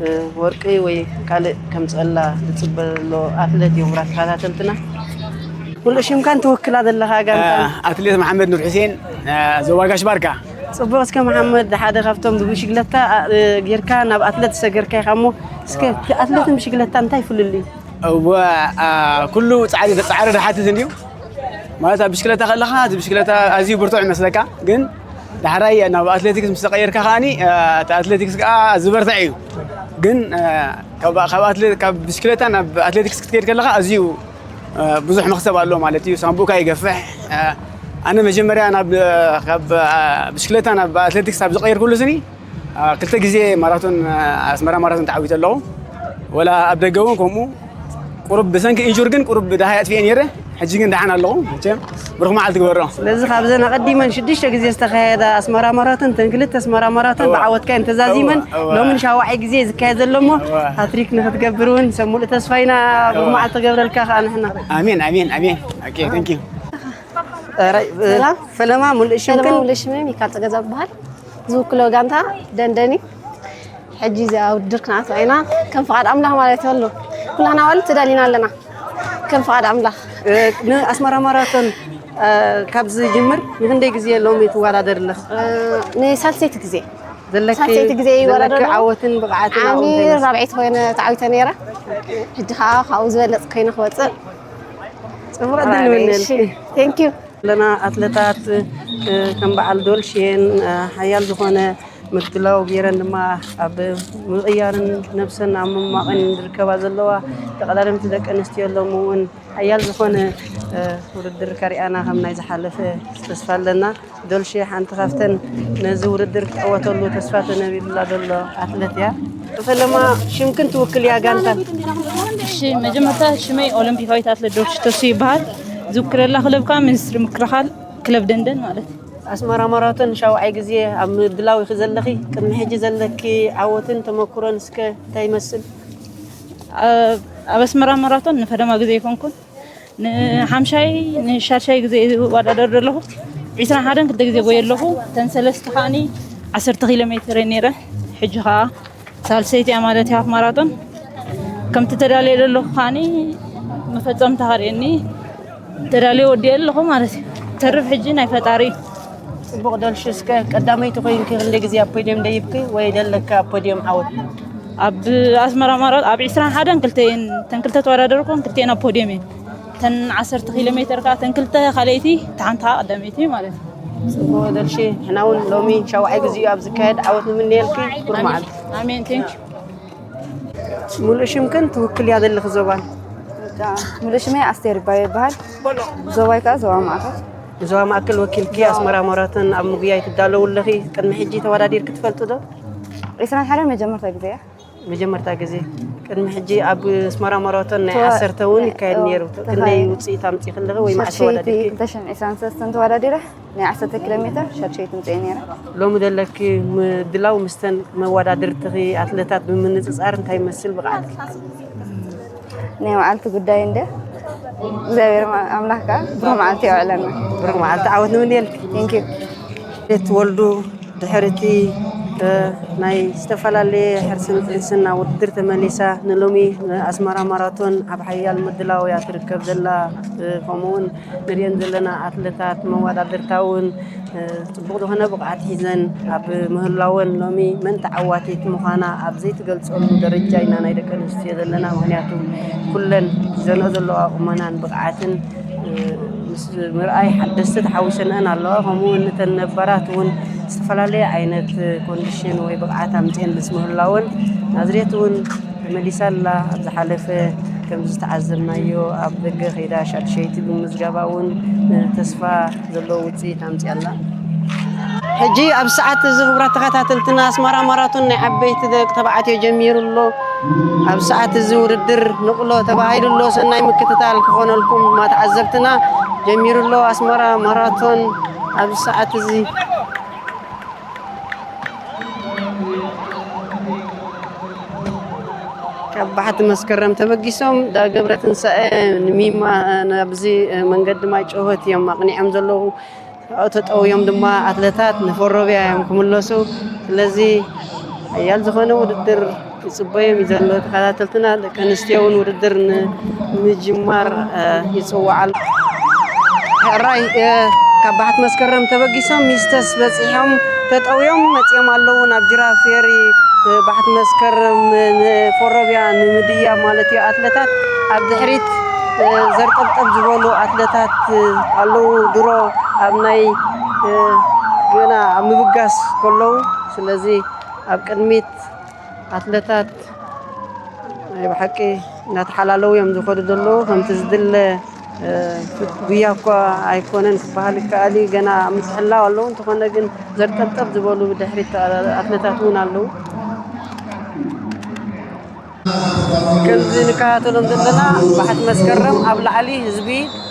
እ፣ ወርቂ ወይ ካልእ ከምጸላ ዝጽበ ዘሎ ኣትለት እዮም። ክቡራት ተኸታተልትና፣ ሙሉእ ሽምካን ትውክላ ዘለኻ ጋንታ? እ፣ ኣትሌት መሓመድ ኑር ሑሴን፣ እ፣ ዞባ ጋሽ ባርካ። ጽቡቕ። እስከ መሓመድ፣ ሓደ ካብቶም ብብሽግለታ፣ እ፣ ጌርካ ናብ ኣትለት ዝሰገርካ ኢኻ እሞ፣ እስከ እቲ ኣትለትን ብሽግለታ እንታይ ፍልልዩ? እወ፣ አ፣ ኩሉ ጻዕሪ፣ ጻዕሪ ዝሓትት እንድዩ። ማለት ኣብ ብሽክለታ ከለኻ፣ እቲ ብሽክለታ ኣዝዩ ብርቱዕ ይመስለካ፣ ግን ዳሕራይ ናብ ኣትሌቲክስ ምስ ተቐየርካ ከኣኒ፣ አ፣ እቲ ኣትሌቲክስ ከኣ ዝበርትዕ እዩ። ግን፣ አ፣ ካብ፣ ካብ ኣትሌ-፣ ካብ ብሽክለታ ናብ ኣትሌቲክስ ክትከይድ ከለኻ ኣዝዩ፣ አ፣ ብዙሕ መኽሰብ ኣሎ ማለት እዩ። ሳንቡእካ ይገፍሕ። አ፣ ኣነ መጀመርያ ናብ፣ ካብ፣ አ፣ ብሽክለታ ናብ ኣትሌቲክስ ኣብ ዝቐየርኩሉ ስኒ፣ አ፣ ክልተ ግዜ ማራቶን፣ አ፣ ኣስመራ ማራቶን ተዓዊተ ኣለኹ። ወላ ኣብ ደገ እውን ከምኡ ቁሩብ ብሰንኪ ኢንጁር ግን ቁሩብ ደሃይ ኣጥፊኤ ነይረ። ሕጂ ግን ደሓን ኣለኹ። መቸም ብሩኽ መዓልቲ ግበሮ። ስለዚ ካብዘን ኣቐዲመን ሽዱሽተ ግዜ ዝተኻየዳ ኣስመራ ማራቶን፣ እተን ክልተ ኣስመራ ማራቶን እወ። ብዓወትካ እየን ተዛዚመን። እወ፣ እወ። ሎሚ ንሻውዓይ ግዜ እዩ ዝካየድ ዘሎ እሞ እወ። ሃትሪክ ንክትገብር እውን ሰብ ሙሉእ ተስፋ ኢና። እወ። ብሩኽ መዓልቲ ክገብረልካ ከኣ ንሕና። ኣሜን፣ ኣሜን፣ ኣሜን። ኦኬ፣ ታንክ ዩ። ራይ-፣ ሰላም። ፈለማ ሙሉእ ሰለማ ሽምክን? ሙሉእ ሽመይ ሚካል ጸገዛ ይበሃል። ዝውክሎ ጋንታ ደንደን እዩ። ሕጂ እዚኣ ውድድር ክንኣትዋ ኢና። ከም ፍቓድ ኣምላኽ ማለት እዩ ኣሎ። ኩላህና ኣዋልድ ተዳሊና ኣለና። ከም ፍቓድ ኣምላኽ። እ፣ ንኣስመራ ማራቶን፣ እ፣ ካብ ዝጅምር ንክንደይ ግዜ ሎሚ ትወዳደሪ ኣለኺ? እ፣ ንሳልሰይቲ ግዜ። ዘለኪ፣ ሳልሰይቲ ግዜ ዘለኪ ይወዳደር ኣለኹ። ዓወትን ብቕዓትን ኣብኡ ዓሚ እንታይ ይመስል? ራብዐይቲ ኮይነ ተዓዊተ ነይረ። ሕጂ ከዓ ካብኡ ዝበለፅ ኮይነ ክወፅእ ጽቡቕ ዕድል ራብዐይ፣ ይምነየልኪ። እሺ። ቴንክ ዩ። ኣለና ኣትለታት፣ እ፣ ከም በዓል ዶልሽየን፣ እ፣ ሓያል ዝኾነ ምድላው ገይረን ድማ ኣብ ምቕያርን ነብሰን ኣብ ምማቕን ዝርከባ ዘለዋ ተቐዳደምቲ ደቂ ኣንስትዮ ሎሚ እውን ሓያል ዝኾነ፣ እ፣ ውድድር ከሪኣና ከም ናይ ዝሓለፈ ተስፋ ኣለና። ዶልሺ ሓንቲ ካብተን ነዚ ውድድር ክዕወተሉ ተስፋ ተነቢሩላ ዘሎ ኣትለት እያ። ፈለማ ሽምክን ትውክል እያ ጋንታን። እሺ፣ መጀመርታ ሽመይ ኦሎምፒካዊት ኣትለት ዶልሺ ተሱ ይበሃል። ዝውክለላ ክለብ ከዓ ሚኒስትሪ ምክልኻል ክለብ ደንደን ማለት እዩ። ኣስመራ ማራቶን ሻውዓይ ግዜ ኣብ ምድላው ኢኺ ዘለኺ። ቅድሚ ሕጂ ዘለኪ ዓወትን ተመኩሮን እስከ እንታይ ይመስል? ኣብ፣ ኣብ ኣስመራ ማራቶን ንፈለማ ግዜ ኣይኮንኩን። ንሓምሻይ፣ ንሻድሻይ ግዜ እየ ዝወዳደር ዘለኹ። ዒስራን ሓደን ክልተ ግዜ ጎየ ኣለኹ። እተን ሰለስተ ከዓኒ ዓሰርተ ኪሎ ሜትር እየ ነይረ። ሕጂ ከኣ ሳልሰይቲ እያ ማለት እያ ኣብ ማራቶን። ከምቲ ተዳልየ ዘለኹ ከዓኒ መፈጸምታ ከርእየኒ ተዳልየ ወዲኤ ኣለኹ ማለት እዩ። ተርፍ ሕጂ ናይ ፈጣሪ እዩ። ጽቡቕ ዶልሽ፣ እስከ ቀዳመይቲ ኮይንኪ ክንደይ ግዜ ኣብ ፖድየም ደይብኪ ወይ ደለካ ኣብ ፖድየም ዓወት? ኣብ ኣስመራ ማራቶን ኣብ ዒስራን ሓደን ክልተ እየን፣ እተን ክልተ ተወዳደርኩን ክልቲኤን ኣብ ፖድየም እየን። እተን ዓሰርተ ኪሎ ሜትር ከኣ እተን ክልተ ካልኣይቲ፣ እታ ሓንቲ ከኣ ቀዳመይቲ ማለት እዩ። ጽቡቕ ዶልሽ፣ ንሕና እውን ሎሚ ሻውዓይ ግዜኡ ኣብ ዝካየድ ዓወት ንምነየልኪ። ብሩኽ መዓልቲ። ኣሜን። ቴንክ ዩ። ሙሉእ ሽምክን ትውክልያ ዘለኺ ዞባን? ሙሉእ ሽመይ ኣስቴር ይባ-፣ ይበሃል። ዞባይ ከኣ ዞባ ማእከል። ዞባ ማእከል ወኪልኪ ዞባ ኣስመራ ማራቶን ኣብ ምጉያይ ትዳለዉ ኣለኺ። ቅድሚ ሕጂ ተወዳዲርኪ ትፈልጢ ዶ? ዒስራን ሓደን መጀመርታ ግዜ እያ። መጀመርታ ግዜ። ቅድሚ ሕጂ ኣብ ኣስመራ ማራቶን ናይ ተዋ-፣ ዓሰርተ እውን ይካየድ ተዋ-፣ ነይሩ። ተኻየ-፣ ክንደይ ውጽኢት ኣምጺእኪ ኣለኺ ወይ መዓስ ሻድሸይቲ ተወዳዲርኪ? ክልተ ሽሕን ዕስራን ሰለስተን ተወዳዲረ። ናይ ዓሰርተ ኪሎ ሜትር ሻድሸይቲ ምጽኤ ነይረ። ሎሚ ዘለኪ ምድላው ምስተን መወዳድርትኺ ኣትለታት ብምንጽጻር እንታይ ይመስል ብቕዓትኪ? ናይ መዓልቲ ጉዳይ እንደ እግዚኣብሔር ማ-፣ ኣምላኽ ከኣ ብሩህ መዓልቲ የውዕለና። ብሩህ መዓልቲ ዓወት ንምንየልኪ። ቴንክ ዩ። ቤት ወልዱ ድሕሪ እቲ እ፣ ናይ ዝተፈላለየ ሕርስን ጥንስና ውድድር ተመሊሳ ንሎሚ ንኣስመራ ማራቶን ኣብ ሓያል ምድላው እያ ትርከብ ዘላ። እ፣ ከምኡውን ንሪአን ዘለና ኣትለታት መወዳድርታ እውን፣ እ፣ ጽቡቕ ዝኾነ ብቕዓት ሒዘን ኣብ ምህላወን ሎሚ መን ተዓዋቲት ምዃና ኣብ ዘይትገልጸሉ ደረጃ ኢና ናይ ደቂ ኣንስትዮ ዘለና። ምኽንያቱ ኩለን ሒዘንኦ ዘለዋ ቁመናን ብቕዓትን ምስ ምርኣይ ሓደስቲ ተሓዊሰንአን ኣለዋ። ከምኡ እውን እተን ነባራት እውን ዝተፈላለየ ዓይነት ኮንዲሽን ወይ ብቕዓት ኣምፅኤን ምስ ምህላወን ናዝሬት እውን ተመሊሳ ኣላ። ኣብ ዝሓለፈ ከም ዝተዓዘብናዮ ኣብ ደገ ከይዳ ሻድሸይቲ ብምምዝጋባ እውን ተስፋ ዘለዎ ውፅኢት ኣምፅኣ ኣላ። ሕጂ ኣብ ሰዓት እዚ ክቡራት ተኸታተልትና ኣስመራ ማራቶን ናይ ዓበይቲ ደቂ ተባዕትዮ ጀሚሩ ኣሎ። ኣብ ሰዓት እዚ ውድድር ንቕሎ ተባሂሉ ኣሎ። ሰናይ ምክትታል ክኾነልኩም ድማ ተዓዘብትና። ጀሚሩ ኣሎ ኣስመራ ማራቶን ኣብ ሰዓት እዚ። ካብ ባሕቲ መስከረም ተበጊሶም ዳ ገብረ ትንሳኤ ንሚማ ናብዚ መንገዲ ማይ ጨውሃት እዮም ኣቕኒዖም ዘለዉ። ኣብኡ ተጠውዮም ድማ ኣትለታት ንፎሮብያ እዮም ክምለሱ። ስለዚ ሓያል ዝኾነ ውድድር ይጽበዮም እዩ ዘሎ። ተኸታተልትና ደቂ ኣንስትዮ እውን ውድድር ንምጅማር፣ እ፣ ይጽውዓ ኣሎ። ሕራይ፣ እ፣ ካብ ባሕቲ መስከረም ተበጊሶም ሚስተስ በጺሖም ተጠውዮም መጺኦም ኣለዉ። ናብ ጅራፍ ፌሪ፣ እ፣ ባሕቲ መስከረም ንፎሮብያ ንምድያብ ማለት እዩ። ኣትለታት ኣብ ድሕሪት፣ እ፣ ዘርጠብጠብ ዝበሉ ኣትለታት፣ እ፣ ኣለዉ። ድሮ ኣብ ናይ፣ እ፣ ገና ኣብ ምብጋስ ከለዉ፣ ስለዚ ኣብ ቅድሚት ኣትለታት ናይ ብሓቂ እናተሓላለዉ እዮም ዝኸዱ ዘለዉ። ከምቲ ዝድለ፣ እ፣ ጉያ እኳ ኣይኮነን ክበሃል ይከኣል እዩ። ገና ኣብ ምትሕልላው ኣለዉ። እንተኾነ ግን ዘርጠብጠብ ዝበሉ ብድሕሪት ኣትለታት እውን ኣለዉ። ከምዚ ንከታተሎም ዘለና ባሕቲ መስከረም ኣብ ላዕሊ ህዝቢ፣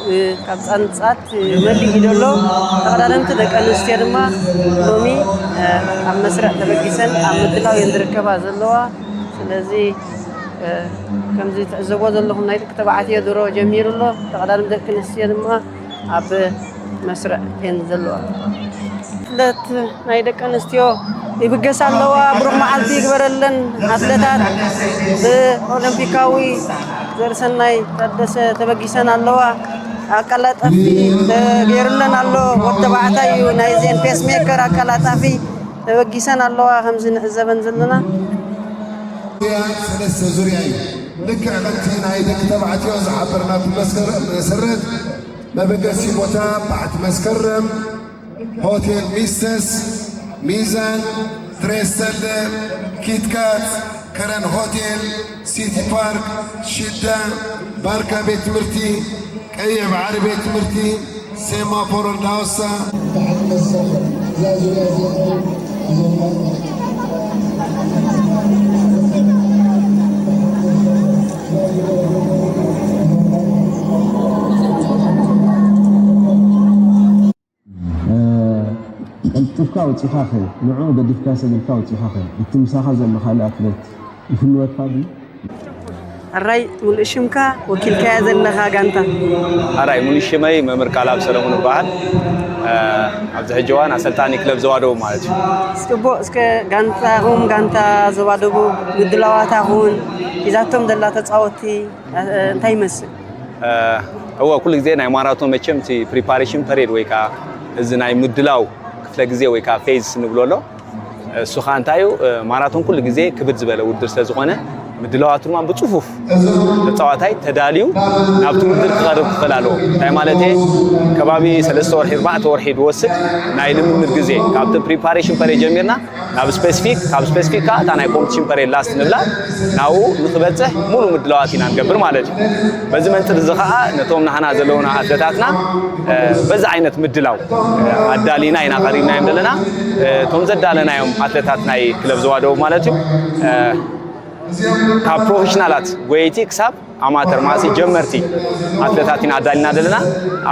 እ፣ ካብ ጻንጻት መሊኡ ዘሎ። ተቐዳደምቲ ደቂ ኣንስትዮ ድማ ሎሚ፣ እ፣ ኣብ መስርዕ ተበጊሰን ኣብ ምድላው እየን ዝርከባ ዘለዋ። ስለዚ፣ እ፣ ከምዚ ትዕዘቦ ዘለኹም ናይ ደቂ ተባዕትዮ ድሮ ጀሚሩ ኣሎ። ተቐዳደምቲ ደቂ ኣንስትዮ ድማ ኣብ መስርዕ እየን ዘለዋ። ኣትለት ናይ ደቂ ኣንስትዮ ይብገሳ ኣለዋ። ብሩኽ መዓልቲ ይግበረለን። ኣትለታት ብኦሎምፒካዊ ዘርሰናይ ታደሰ ተበጊሰን ኣለዋ። ኣቀላጣፊ ተገይሩለን ኣሎ። ወዲ ተባዕታይ እዩ ናይዚአን ፔስ ሜከር ኣቀላጣፊ ተበጊሰን ኣለዋ። ከምዚ ንዕዘበን ዘለና። ሰለስተ ዙርያ እዩ። ልክዕ ከምቲ ናይ ደቂ ተባዕትዮ ዝሓበርናኩም መስከረ-፣ መሰረት መበገሲ ቦታ ባሕቲ መስከረም፣ ሆቴል ሚስተስ፣ ሚዛን፣ ድሬስተለ፣ ኪትካት፣ ከረን ሆቴል፣ ሲቲ ፓርክ፣ ሽዳ፣ ባርካ ቤት ትምህርቲ፣ ቀይሕ ባሕሪ ቤት ትምህርቲ፣ ሴማፎሮ እንዳወሳ። እ፣ ቀልጢፍካ ወጺኻኸ፣ ንዕኡ ገዲፍካ ሰብ ኢልካ ወጺኻኸ፣ እቲ ምሳኻ ዘሎ ካልእ ኣትሌት ይፍንወካ ድዩ? ሕራይ፣ ሙሉእ ሽምካ ወኪልካያ ዘለኻ ጋንታ? ሕራይ፣ ሙሉእ ሽመይ መምህር ቃልኣብ ሰለሙን እበሃል። እ፣ ኣብዚ ሕጂ እዋን ኣሰልጣኒ ክለብ ዞባ ደቡብ ማለት እዩ። ጽቡቕ፣ እስከ ጋንታኹም፣ ጋንታ ዞባ ደቡብ ምድላዋታኹን ሒዛቶም ዘላ ተጻወትቲ፣ እ፣ እንታይ ይመስል? እ፣ እወ፣ ኩሉ ግዜ ናይ ማራቶን መቸም እቲ ፕሪፓሬሽን ፐሬድ ወይ ከኣ እዚ ናይ ምድላው ክፍለ ግዜ ወይ ከኣ ፌዝ ንብሎ ኣሎ። እሱ ኸኣ እንታይ እዩ? ማራቶን ኩሉ ግዜ ክብድ ዝበለ ውድድር ስለ ዝኾነ፣ ምድላዋቱ ድማ ብጽፉፍ ተጻዋታይ ተዳልዩ ናብቲ ውድድር ክቐርብ ክኽእል ኣለዎ። እንታይ ማለት እየ? ከባቢ ሰለስተ ወርሒ፣ ኣርባዕተ ወርሒ ዝወስድ ናይ ልምምድ ግዜ፣ ካብቲ ፕሪፓሬሽን ፐሬድ ጀሚርና ናብ ስፔሲፊክ፣ ካብ ስፔሲፊክ ከኣ እታ ናይ ኮምፒቲሽን ፐሬድ ላስት ንብላ፣ ናብኡ ንኽበጽሕ ሙሉ ምድላዋት ኢና ንገብር ማለት እዩ። በዚ መንጽር እዚ ኸኣ ነቶም ናህና ዘለዉና ኣትለታትና፣ እ፣ በዚ ዓይነት ምድላው ኣዳሊና ኢና ቀሪብናዮም ዘለና። እቶም ዘዳለናዮም ኣትለታት ናይ ክለብ ዞባ ደቡብ ማለት እዩ፣ እ፣ ካብ ፕሮፌሽናላት ጎየይቲ ክሳብ ኣማተር ማሲ ጀመርቲ ኣትለታት ኢና ኣዳሊና ዘለና።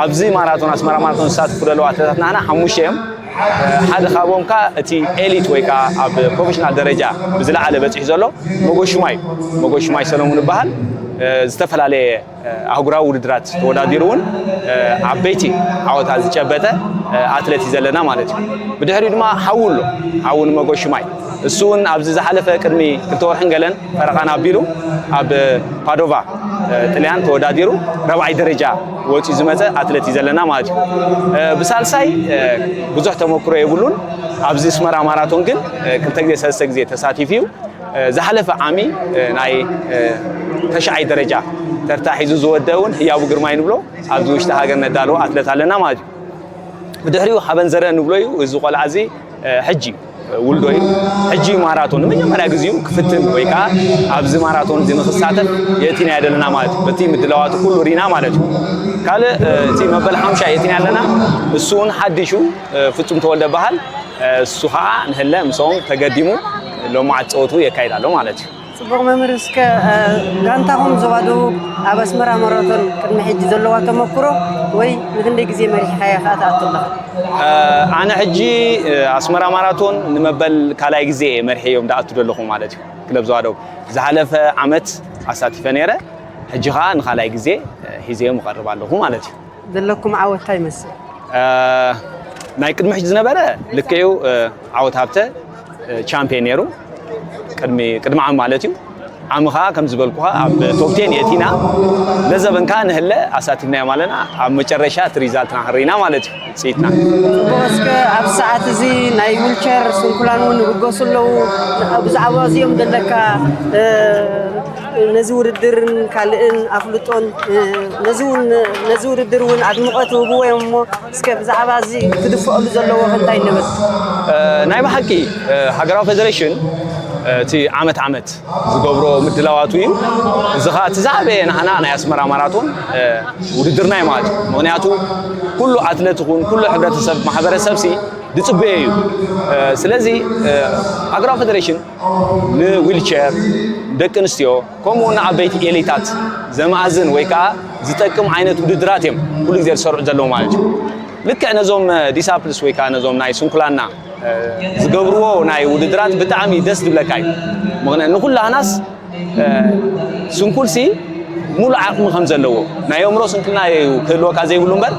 ኣብዚ ማራቶን፣ ኣስመራ ማራቶን ዝሳተፉ ዘለዉ ኣትለታት ናህና ሓሙሽተ እዮም። እ፣ ሓደ ካብኦም ከኣ እቲ ኤሊት ወይ ከኣ ኣብ ፕሮፌሽናል ደረጃ ብዝለዓለ በጺሑ ዘሎ መጎሽማይ፣ መጎሽማይ ሰለሙን ይበሃል። እ፣ ዝተፈላለየ ኣህጉራዊ ውድድራት ተወዳዲሩ እውን፣ እ፣ ዓበይቲ ዓወታት ዝጨበጠ፣ እ፣ ኣትሌት እዩ ዘለና ማለት እዩ። ብድሕሪኡ ድማ ሓዉ ኣሎ፣ ሓዉ ንመጎ ሽማይ። እሱ እውን ኣብዚ ዝሓለፈ ቅድሚ ክልተ ወርሕን ገለን ፈረቓን ኣቢሉ ኣብ ፓዶቫ ጥልያን ተወዳዲሩ ረብዓይ ደረጃ ወፂኡ ዝመፀ ኣትለት እዩ ዘለና ማለት እዩ። ብሳልሳይ ብዙሕ ተመክሮ የብሉን። ኣብዚ ኣስመራ ማራቶን ግን ክልተ ግዜ ሰለስተ ግዜ ተሳቲፉ እዩ። ዝሓለፈ ዓሚ ናይ ተሽዓይ ደረጃ ተርታ ሒዙ ዝወደ እውን ህያቡ ግርማይ ንብሎ ኣብዚ ውሽጢ ሃገር ነዳለዎ ኣትለት ኣለና ማለት እዩ። ብድሕሪኡ ሃበን ዘረ ንብሎ እዩ። እዚ ቆልዓ እዚ ሕጂ ውልዶ እዩ። ሕጂ ማራቶን ንመጀመርያ ግዜኡ ክፍትን ወይ ከዓ ኣብዚ ማራቶን እዚ ንክሳተፍ የእቲናዮ ዘለና ማለት እዩ። በቲ ምድላዋቱ ኩሉ ሪና ማለት እዩ። ካልእ እቲ መበል ሓምሻ የእቲና ኣለና። እሱ እውን ሓዲሹ ፍጹም ተወልደ በሃል። እሱ ከዓ ንህለ ምስኦም ተገዲሙ ሎማዓት ፀወቱ የካይድ ኣሎ ማለት እዩ። ጽቡቕ መምህር፣ እስከ ጋንታኹም ዞባ ደቡብ ኣብ ኣስመራ ማራቶን ቅድሚ ሕጂ ዘለዋ ተመክሮ ወይ ንክንደይ ግዜ መሪሕኻያ ከኣ ትኣቱ ኣለኻ? ኣነ ሕጂ ኣስመራ ማራቶን ንመበል ካልኣይ ግዜ እየ መሪሐዮም ዝኣቱ ዘለኹ ማለት እዩ። ክለብ ዞባ ደቡብ ዝሓለፈ ዓመት ኣሳቲፈ ነይረ፣ ሕጂ ከኣ ንኻልኣይ ግዜ ሒዘዮም እቐርብ ኣለኹ ማለት እዩ። ዘለኩም ዓወት እንታይ ይመስል? ናይ ቅድሚ ሕጂ ዝነበረ ልክዕዩ። ዓወት ሃብተ ቻምፒየን ነይሩ፣ ቅድሚ ዓሚ ማለት እዩ። ዓሚ ኸዓ ከም ዝበልኩኻ ኣብ ቶፕ ቴን የእቲና፣ ለዘበን ከኣ ንህለ ኣሳቲፍናዮም ኣለና። ኣብ መጨረሻ እቲ ሪዛልትና ክንርኢና ማለት እዩ፣ ውፅኢትና። ጽቡቕ። እስከ ኣብ ሰዓት እዚ ናይ ዊልቸር ስንኩላን እውን ይብገሱ ኣለዉ። ብዛዕባ እዚኦም ዘለካ ነዚ ውድድርን ካልእን ኣፍልጦን ነዚ እውን ነዚ ውድድር እውን ኣድምቖት ይህብዎ እዮም እሞ እስከ ብዛዕባ እዚ ክድፈኣሉ ዘለዎ እንታይ ንብል? ናይ ብሓቂ ሃገራዊ ፌደሬሽን እቲ ዓመት ዓመት ዝገብሮ ምድላዋቱ እዩ። እዚ ኸዓ እቲ ዝዓበየ ናህና ናይ ኣስመራ ማራቶን ውድድርና እዩ ማለት እዩ። ምኽንያቱ ኩሉ ኣትለት ይኹን ኩሉ ሕብረተሰብ ማሕበረሰብ ሲ ዝፅበዮ እዩ። ስለዚ ሃገራዊ ፌደሬሽን ንዊልቸር ደቂ ኣንስትዮ ከምኡ ንዓበይቲ ኤሊታት ዘማእዝን ወይ ከዓ ዝጠቅም ዓይነት ውድድራት እዮም ኩሉ ግዜ ዝሰርዑ ዘለዉ ማለት እዩ። ልክዕ ነዞም ዲሳፕልስ ወይ ከዓ ነዞም ናይ ስንኩላና ዝገብርዎ ናይ ውድድራት ብጣዕሚ ደስ ዝብለካ እዩ። ምኽንያቱ ንኩላህናስ ስንኩልሲ ሙሉእ ዓቕሚ ከም ዘለዎ ናይ ኣእምሮ ስንክልና እዩ ክህልወካ ዘይብሉ እምበር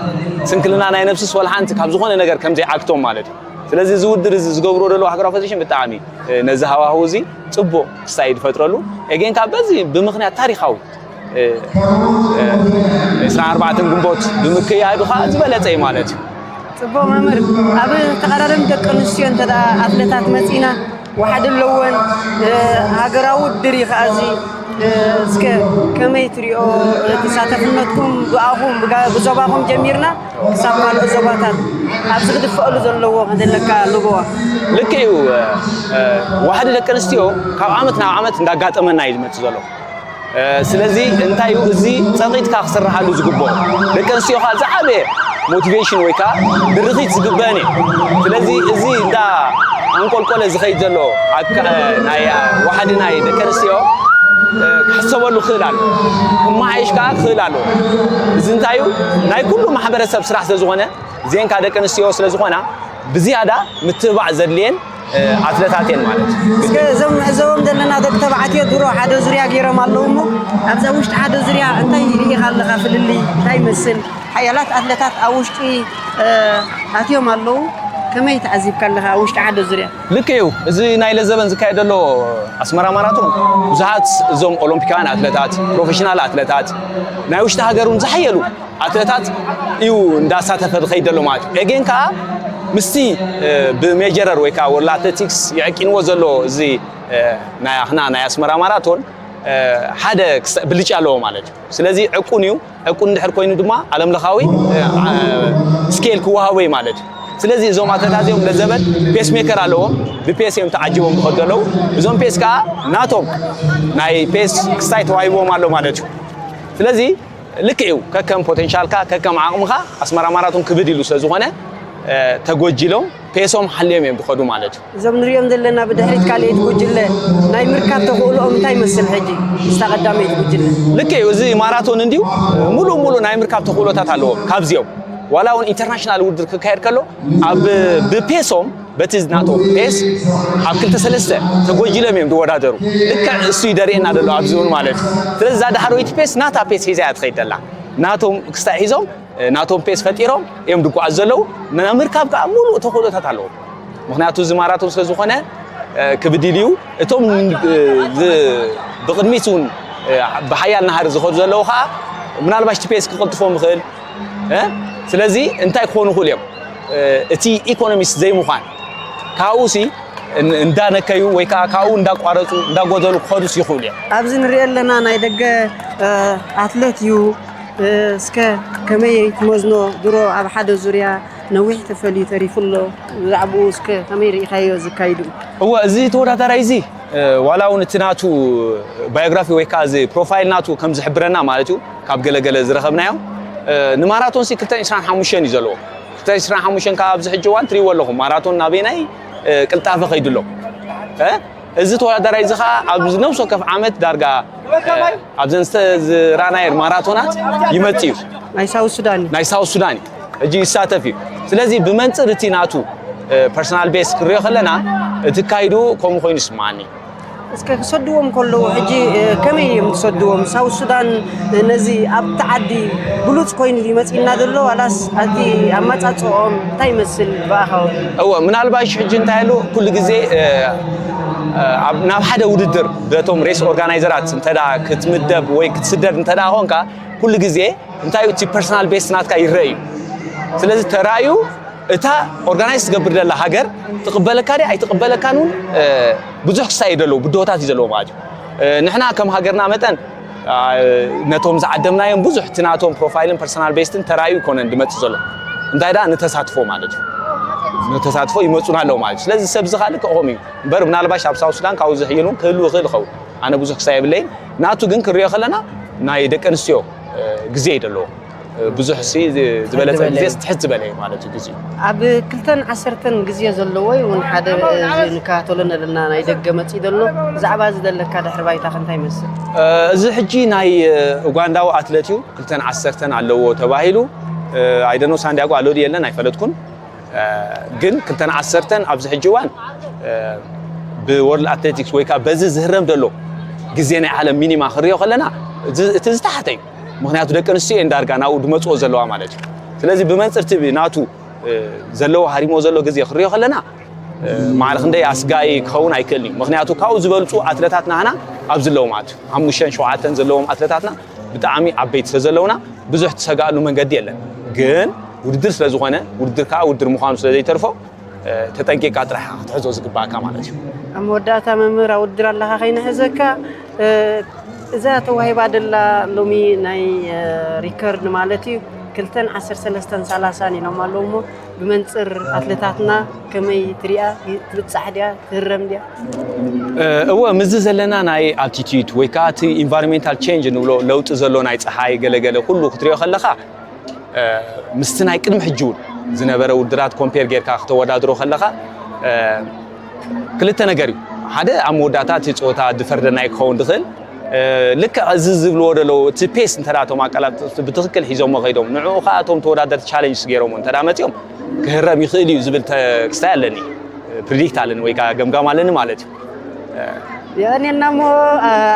ስንክልና ናይ ነብስስ ወላ ሓንቲ ካብ ዝኾነ ነገር ከም ዘይዓግቶም ማለት እዩ። ስለዚ እዚ ውድድር እዚ ዝገብርዎ ዘለዉ ሃገራዊ ፌደሬሽን ብጣዕሚ ነዚ ሃዋህው እዚ ፅቡቕ ክስታይ ዝፈጥረሉ ኤጌን ካብ በዚ ብምኽንያት ታሪኻዊ ዕስራን ኣርባዕተን ግንቦት ብምክያዱ ከዓ ዝበለፀ እዩ ማለት እዩ። ጽቡቕ መምህር፣ ኣብ ተቐዳደምቲ ደቂ ኣንስትዮ እንተ ደኣ ኣትለታት መጺእና ዋሕዲ ኣለወን። ሃገራዊ ውድድር እዩ ከኣ እዚ። እስከ ከመይ ትሪኦ ተሳተፍነትኩም ብኣኹም ብዞባኹም ጀሚርና ክሳብ ካልኦት ዞባታት ኣብዚ ክድፈኣሉ ዘለዎ ዘለካ ልበዋ? ልክዕ እዩ። ዋሕዲ ደቂ ኣንስትዮ ካብ ዓመት ናብ ዓመት እንዳጋጠመና እዩ ዝመጽእ ዘሎ። ስለዚ እንታይ እዩ እዚ ጸቒጥካ ክስርሓሉ ዝግብኦ? ደቂ ኣንስትዮ ከኣ ዝዓበየ ሞቲቬሽን ወይ ከኣ ድርኺት ዝግበአን እዩ። ስለዚ እዚ እንዳ ኣንቆልቆለ ዝኸይድ ዘሎ ናይ ዋሕዲ ናይ ደቂ ኣንስትዮ ክሕሰበሉ ክኽእል ኣሎ፣ ክመሓየሽ ከኣ ክኽእል ኣሎ። እዚ እንታይ እዩ ናይ ኩሉ ማሕበረሰብ ስራሕ ስለዝኾነ ዜንካ ደቂ ኣንስትዮ ስለዝኾና ብዝያዳ ምትብባዕ ዘድልየን ኣትለታት እየን ማለት እዩ። እስከ እዞም ንዕዘቦም ዘለና ደቂ ተባዕትዮ ድሮ ሓደ ዙርያ ገይሮም ኣለዉ እሞ ኣብዛ ውሽጢ ሓደ ዙርያ እንታይ ርኢኻ ኣለኻ ፍልልይ እንታይ ይመስል? ሓያላት ኣትለታት ኣብ ውሽጢ ኣትዮም ኣለዉ። ከመይ ተዓዚብካ ኣለኻ ኣብ ውሽጢ ሓደ ዙርያ? ልክ እዩ። እዚ ናይ ለዘበን ዝካየድ ዘሎ ኣስመራ ማራቶን ብዙሓት እዞም ኦሎምፒካውያን ኣትለታት፣ ፕሮፌሽናል ኣትለታት፣ ናይ ውሽጢ ሃገር እውን ዝሓየሉ ኣትለታት እዩ እንዳሳተፈ ዝኸይድ ዘሎ ማለት እዩ። ኤጌን ከዓ ምስቲ ብሜጀረር ወይ ከዓ ወርልድ ኣትሌቲክስ የዕቂንዎ ዘሎ እዚ ናይ ኣኽና ናይ ኣስመራ ማራቶን ሓደ ብልጫ ኣለዎ ማለት እዩ። ስለዚ ዕቁን እዩ። ዕቁን እንድሕር ኮይኑ ድማ ዓለም ለኻዊ ስኬል ክወሃቦ እዩ ማለት እዩ። ስለዚ እዞም ኣትለታት እዚኦም ለዘበን ፔስ ሜከር ኣለዎም። ብፔስ እዮም ተዓጂቦም ዝኸዱ ዘለዉ። እዞም ፔስ ከዓ ናቶም ናይ ፔስ ክስታይ ተዋሂብዎም ኣሎ ማለት እዩ። ስለዚ ልክዕ እዩ። ከከም ፖቴንሻልካ ከከም ዓቕምኻ ኣስመራ ማራቶን ክብድ ኢሉ ስለ ዝኾነ ተጎጂሎም ፔሶም ሓልዮም እዮም ዝኸዱ ማለት እዩ። እዞም ንሪኦም ዘለና ብድሕሪት ካልኣይቲ ጉጅለ ናይ ምርካብ ተኽእሎኦም እንታይ ይመስል ሕጂ ምስታ ቀዳመይቲ ጉጅለ? ልክዕ እዩ። እዚ ማራቶን እንድዩ ሙሉእ ሙሉእ ናይ ምርካብ ተኽእሎታት ኣለዎም ካብዚኦም ዋላ እውን ኢንተርናሽናል ውድድር ክካየድ ከሎ ኣብ ብፔሶም በቲ ናቶ ፔስ ኣብ ክልተ ሰለስተ ተጎጂሎም እዮም ዝወዳደሩ። ልክዕ እሱ ይደርእየና ዘሎ ኣብዚ እውን ማለት እዩ። ስለዚ እዛ ዳሕረወይቲ ፔስ ናታ ፔስ ሒዛ እያ ትኸይድ ዘላ። ናቶም ክስታይ ሒዞም ናቶም ፔስ ፈጢሮም እዮም ዝጓዓዙ ዘለዉ። ንምርካብ ከዓ ሙሉእ ተኽእሎታት ኣለዎም። ምኽንያቱ እዚ ማራቶን ስለ ዝኾነ ክብድል እዩ። እቶም ብቕድሚት እውን ብሓያል ናህሪ ዝኸዱ ዘለዉ ከዓ ምናልባሽ እቲ ፔስ ክቕልጥፎም ይኽእል። ስለዚ እንታይ ክኾኑ ይኽእሉ እዮም? እቲ ኢኮኖሚስት ዘይምዃን ካብኡ ሲ እንዳነከዩ ወይ ከዓ ካብኡ እንዳቋረፁ እንዳጎደሉ ክኸዱስ ይኽእሉ እዮም። ኣብዚ ንሪኦ ኣለና ናይ ደገ ኣትሌት እዩ። እስከ ከመይ ትመዝኖ? ድሮ ኣብ ሓደ ዙርያ ነዊሕ ተፈልዩ ተሪፉ ኣሎ። ብዛዕባኡ እስከ ከመይ ርኢኻዮ ዝካይዱ? እወ፣ እዚ ተወዳዳራይ እዚ ዋላ እውን እቲ ናቱ ባዮግራፊ ወይ ከዓ እዚ ፕሮፋይል ናቱ ከም ዝሕብረና ማለት እዩ፣ ካብ ገለገለ ዝረኸብናዮ ንማራቶን ሲ ክልተ ዒስራን ሓሙሽተን እዩ ዘለዎ። ክልተ ዒስራን ሓሙሽተን ከዓ ኣብዚ ሕጂ እዋን ትሪእዎ ኣለኹም ማራቶን ናበይናይ ቅልጣፈ ከይዱ ኣሎ። እዚ ተወዳዳራይ እዚ ከዓ ኣብ ነብሲ ወከፍ ዓመት ዳርጋ ኣብዘን ዝተዝራናየን ማራቶናት ይመጽእ እዩ። ናይ ሳውት ሱዳን እዩ። ናይ ሳውት ሱዳን እዩ። ሕጂ ይሳተፍ እዩ። ስለዚ ብመንፅር እቲ ናቱ ፐርሰናል ቤስ ክሪኦ ከለና እቲ ካይዱ ከምኡ ኮይኑ ይስማዓኒ። እስከ ክሰድዎም ከለዉ ሕጂ ከመይ እዮም ክሰድዎም? ሳውት ሱዳን ነዚ ኣብቲ ዓዲ ብሉፅ ኮይኑ ይመፅእና ዘሎ ዋላስ ኣብቲ ኣመፃፅኦም እንታይ ይመስል ብኣኻዊ? እወ ምናልባሽ ሕጂ እንታይ ኣሎ ኩሉ ግዜ ናብ ሓደ ውድድር በቶም ሬስ ኦርጋናይዘራት እንተ ክትምደብ ወይ ክትስደድ እንተ ኮንካ ኩሉ ግዜ እንታይ እቲ ፐርሰናል ቤስት ናትካ ይረአ እዩ። ስለዚ ተራእዩ እታ ኦርጋናይዝ ትገብር ዘላ ሃገር ትቕበለካ ድያ ኣይትቕበለካን እውን ብዙሕ ክሳየ ዘለዎ ብድሆታት እዩ ዘለዎ ማለት እዩ። ንሕና ከም ሃገርና መጠን ነቶም ዝዓደምናዮም ብዙሕ እቲ ናቶም ፕሮፋይልን ፐርሰናል ቤስትን ተራእዩ ይኮነን ዝመፅእ ዘሎ። እንታይ ደኣ ንተሳትፎ ማለት እዩ። ንተሳትፎ ይመፁና ኣለዉ ማለት እዩ። ስለዚ ሰብ ዝኻልእ ክእኹም እዩ እምበር ምናልባሽ ኣብ ሳውት ሱዳን ካብኡ ዝሕይል እውን ክህሉ ይኽእል ይኸውን። ኣነ ብዙሕ ክሳይ የብለይን። ናቱ ግን ክሪኦ ከለና ናይ ደቂ ኣንስትዮ ግዜ እዩ ዘለዎ። ብዙሕ ሲ ዝበለፀ ግዜ ትሕት ዝበለ እዩ ማለት እዩ ግዜ። ኣብ ክልተን ዓሰርተን ግዜ ዘለዎ እውን ሓደ ንከታተሎ ነለና ናይ ደገ መፅእ ዘሎ ብዛዕባ እዚ ዘለካ ድሕሪ ባይታ ከንታይ ይመስል? እዚ ሕጂ ናይ ኡጋንዳዊ ኣትለት እዩ። ክልተን ዓሰርተን ኣለዎ ተባሂሉ። ኣይደኖ ሳንዲያጎ ኣሎ ድየለን ኣይፈለጥኩን። ግን ክልተን ዓሰርተን ኣብዚ ሕጂ እዋን ብወርልድ ኣትሌቲክስ ወይ ከዓ በዚ ዝህረም ዘሎ ግዜ ናይ ዓለም ሚኒማ ክሪኦ ከለና እቲ ዝተሓተ እዩ። ምክንያቱ ደቂ ኣንስትዮ እየን ዳርጋ ናብኡ ድመፅኦ ዘለዋ ማለት እዩ። ስለዚ ብመንፅርቲ ናቱ ዘለዎ ሃሪሞ ዘሎ ግዜ ክሪኦ ከለና ማዕረ ክንደይ ኣስጋኢ ክኸውን ኣይክእልን እዩ። ምክንያቱ ካብኡ ዝበልፁ ኣትለታት ናህና ኣብዚ ኣለዉ ማለት እዩ። ሓሙሽተን ሸውዓተን ዘለዎም ኣትለታትና ብጣዕሚ ዓበይቲ ስለ ዘለውና ብዙሕ ትሰጋኣሉ መንገዲ የለን። ግን ውድድር ስለ ዝኾነ ውድድር ከዓ ውድድር ምዃኑ ስለ ዘይተርፎ ተጠንቂቕካ ጥራሕ ክትሕዞ ዝግባእካ ማለት እዩ። ኣብ መወዳእታ መምህር ኣብ ውድድር ኣለኻ ከይንሕዘካ እዛ ተዋሂባ ደላ ሎሚ ናይ ሪከርድ ማለት እዩ ክልተን ዓሰርተ ሰለስተን ሰላሳን ኢሎም ኣለዉ እሞ ብመንፅር ኣትለታትና ከመይ ትሪኣ? ትብፃሕ ድያ ትህረም ድያ? እወ ምስዚ ዘለና ናይ ኣልቲቲዩድ ወይ ከዓ እቲ ኢንቫይሮንሜንታል ቼንጅ ንብሎ ለውጢ ዘሎ ናይ ፀሓይ ገለገለ ኩሉ ክትሪኦ ከለካ ምስቲ ናይ ቅድሚ ሕጂ እውን ዝነበረ ውድድራት ኮምፔር ጌርካ ክተወዳድሮ ከለካ ክልተ ነገር እዩ። ሓደ ኣብ መወዳእታ እቲ ፀወታ ድፈርደናይ ክኸውን ድኽእል ልክዕ እዚ ዝብልዎ ደለዉ እቲ ፔስ እንተ እቶም ኣቀላጥፍቲ ብትኽክል ሒዞሞ ከይዶም ንዕኡ ከዓ እቶም ተወዳደርቲ ቻለንጅ ገይሮም እንተ መፂኦም ክህረም ይኽእል እዩ ዝብል ክስታይ ኣለኒ። ፕሪዲክት ኣለኒ ወይ ከዓ ገምጋም ኣለኒ ማለት እዩ። የቐንየልና እሞ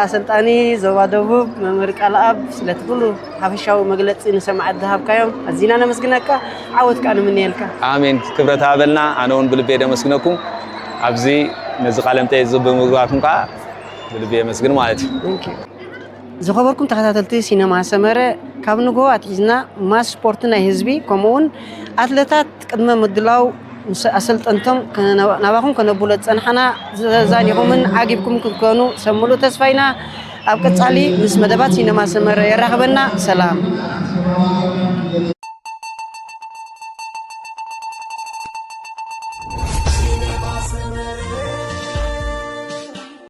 ኣሰልጣኒ ዞባ ደቡብ መምህር ቃልኣብ ስለቲ ኩሉ ሓፈሻዊ መግለፂ ንሰማዕቲ ዝሃብካዮም ኣዚና ነመስግነካ። ዓወት ከዓ ንምንየልካ። ኣሜን። ክብረት ሃበልና። ኣነ እውን ብልቤ ደመስግነኩም ኣብዚ ነዚ ቃለ መጠይቅ እዚ ብምግባርኩም ከዓ ብልቤ የመስግን ማለት እዩ። ዝኸበርኩም ተኸታተልቲ ሲነማ ሰመረ ካብ ንግሆ ኣትሒዝና ማስ ስፖርት ናይ ህዝቢ ከምኡውን ኣትለታት ቅድመ ምድላው ምስ ኣሰልጠንቶም ናባኹም ከነብሎ ዝፀናሕና ተዛኒኹምን ዓጊብኩም ክትኮኑ ሰብ ሙሉእ ተስፋ ኢና። ኣብ ቀፃሊ ምስ መደባት ሲነማ ሰመረ የራኽበና። ሰላም።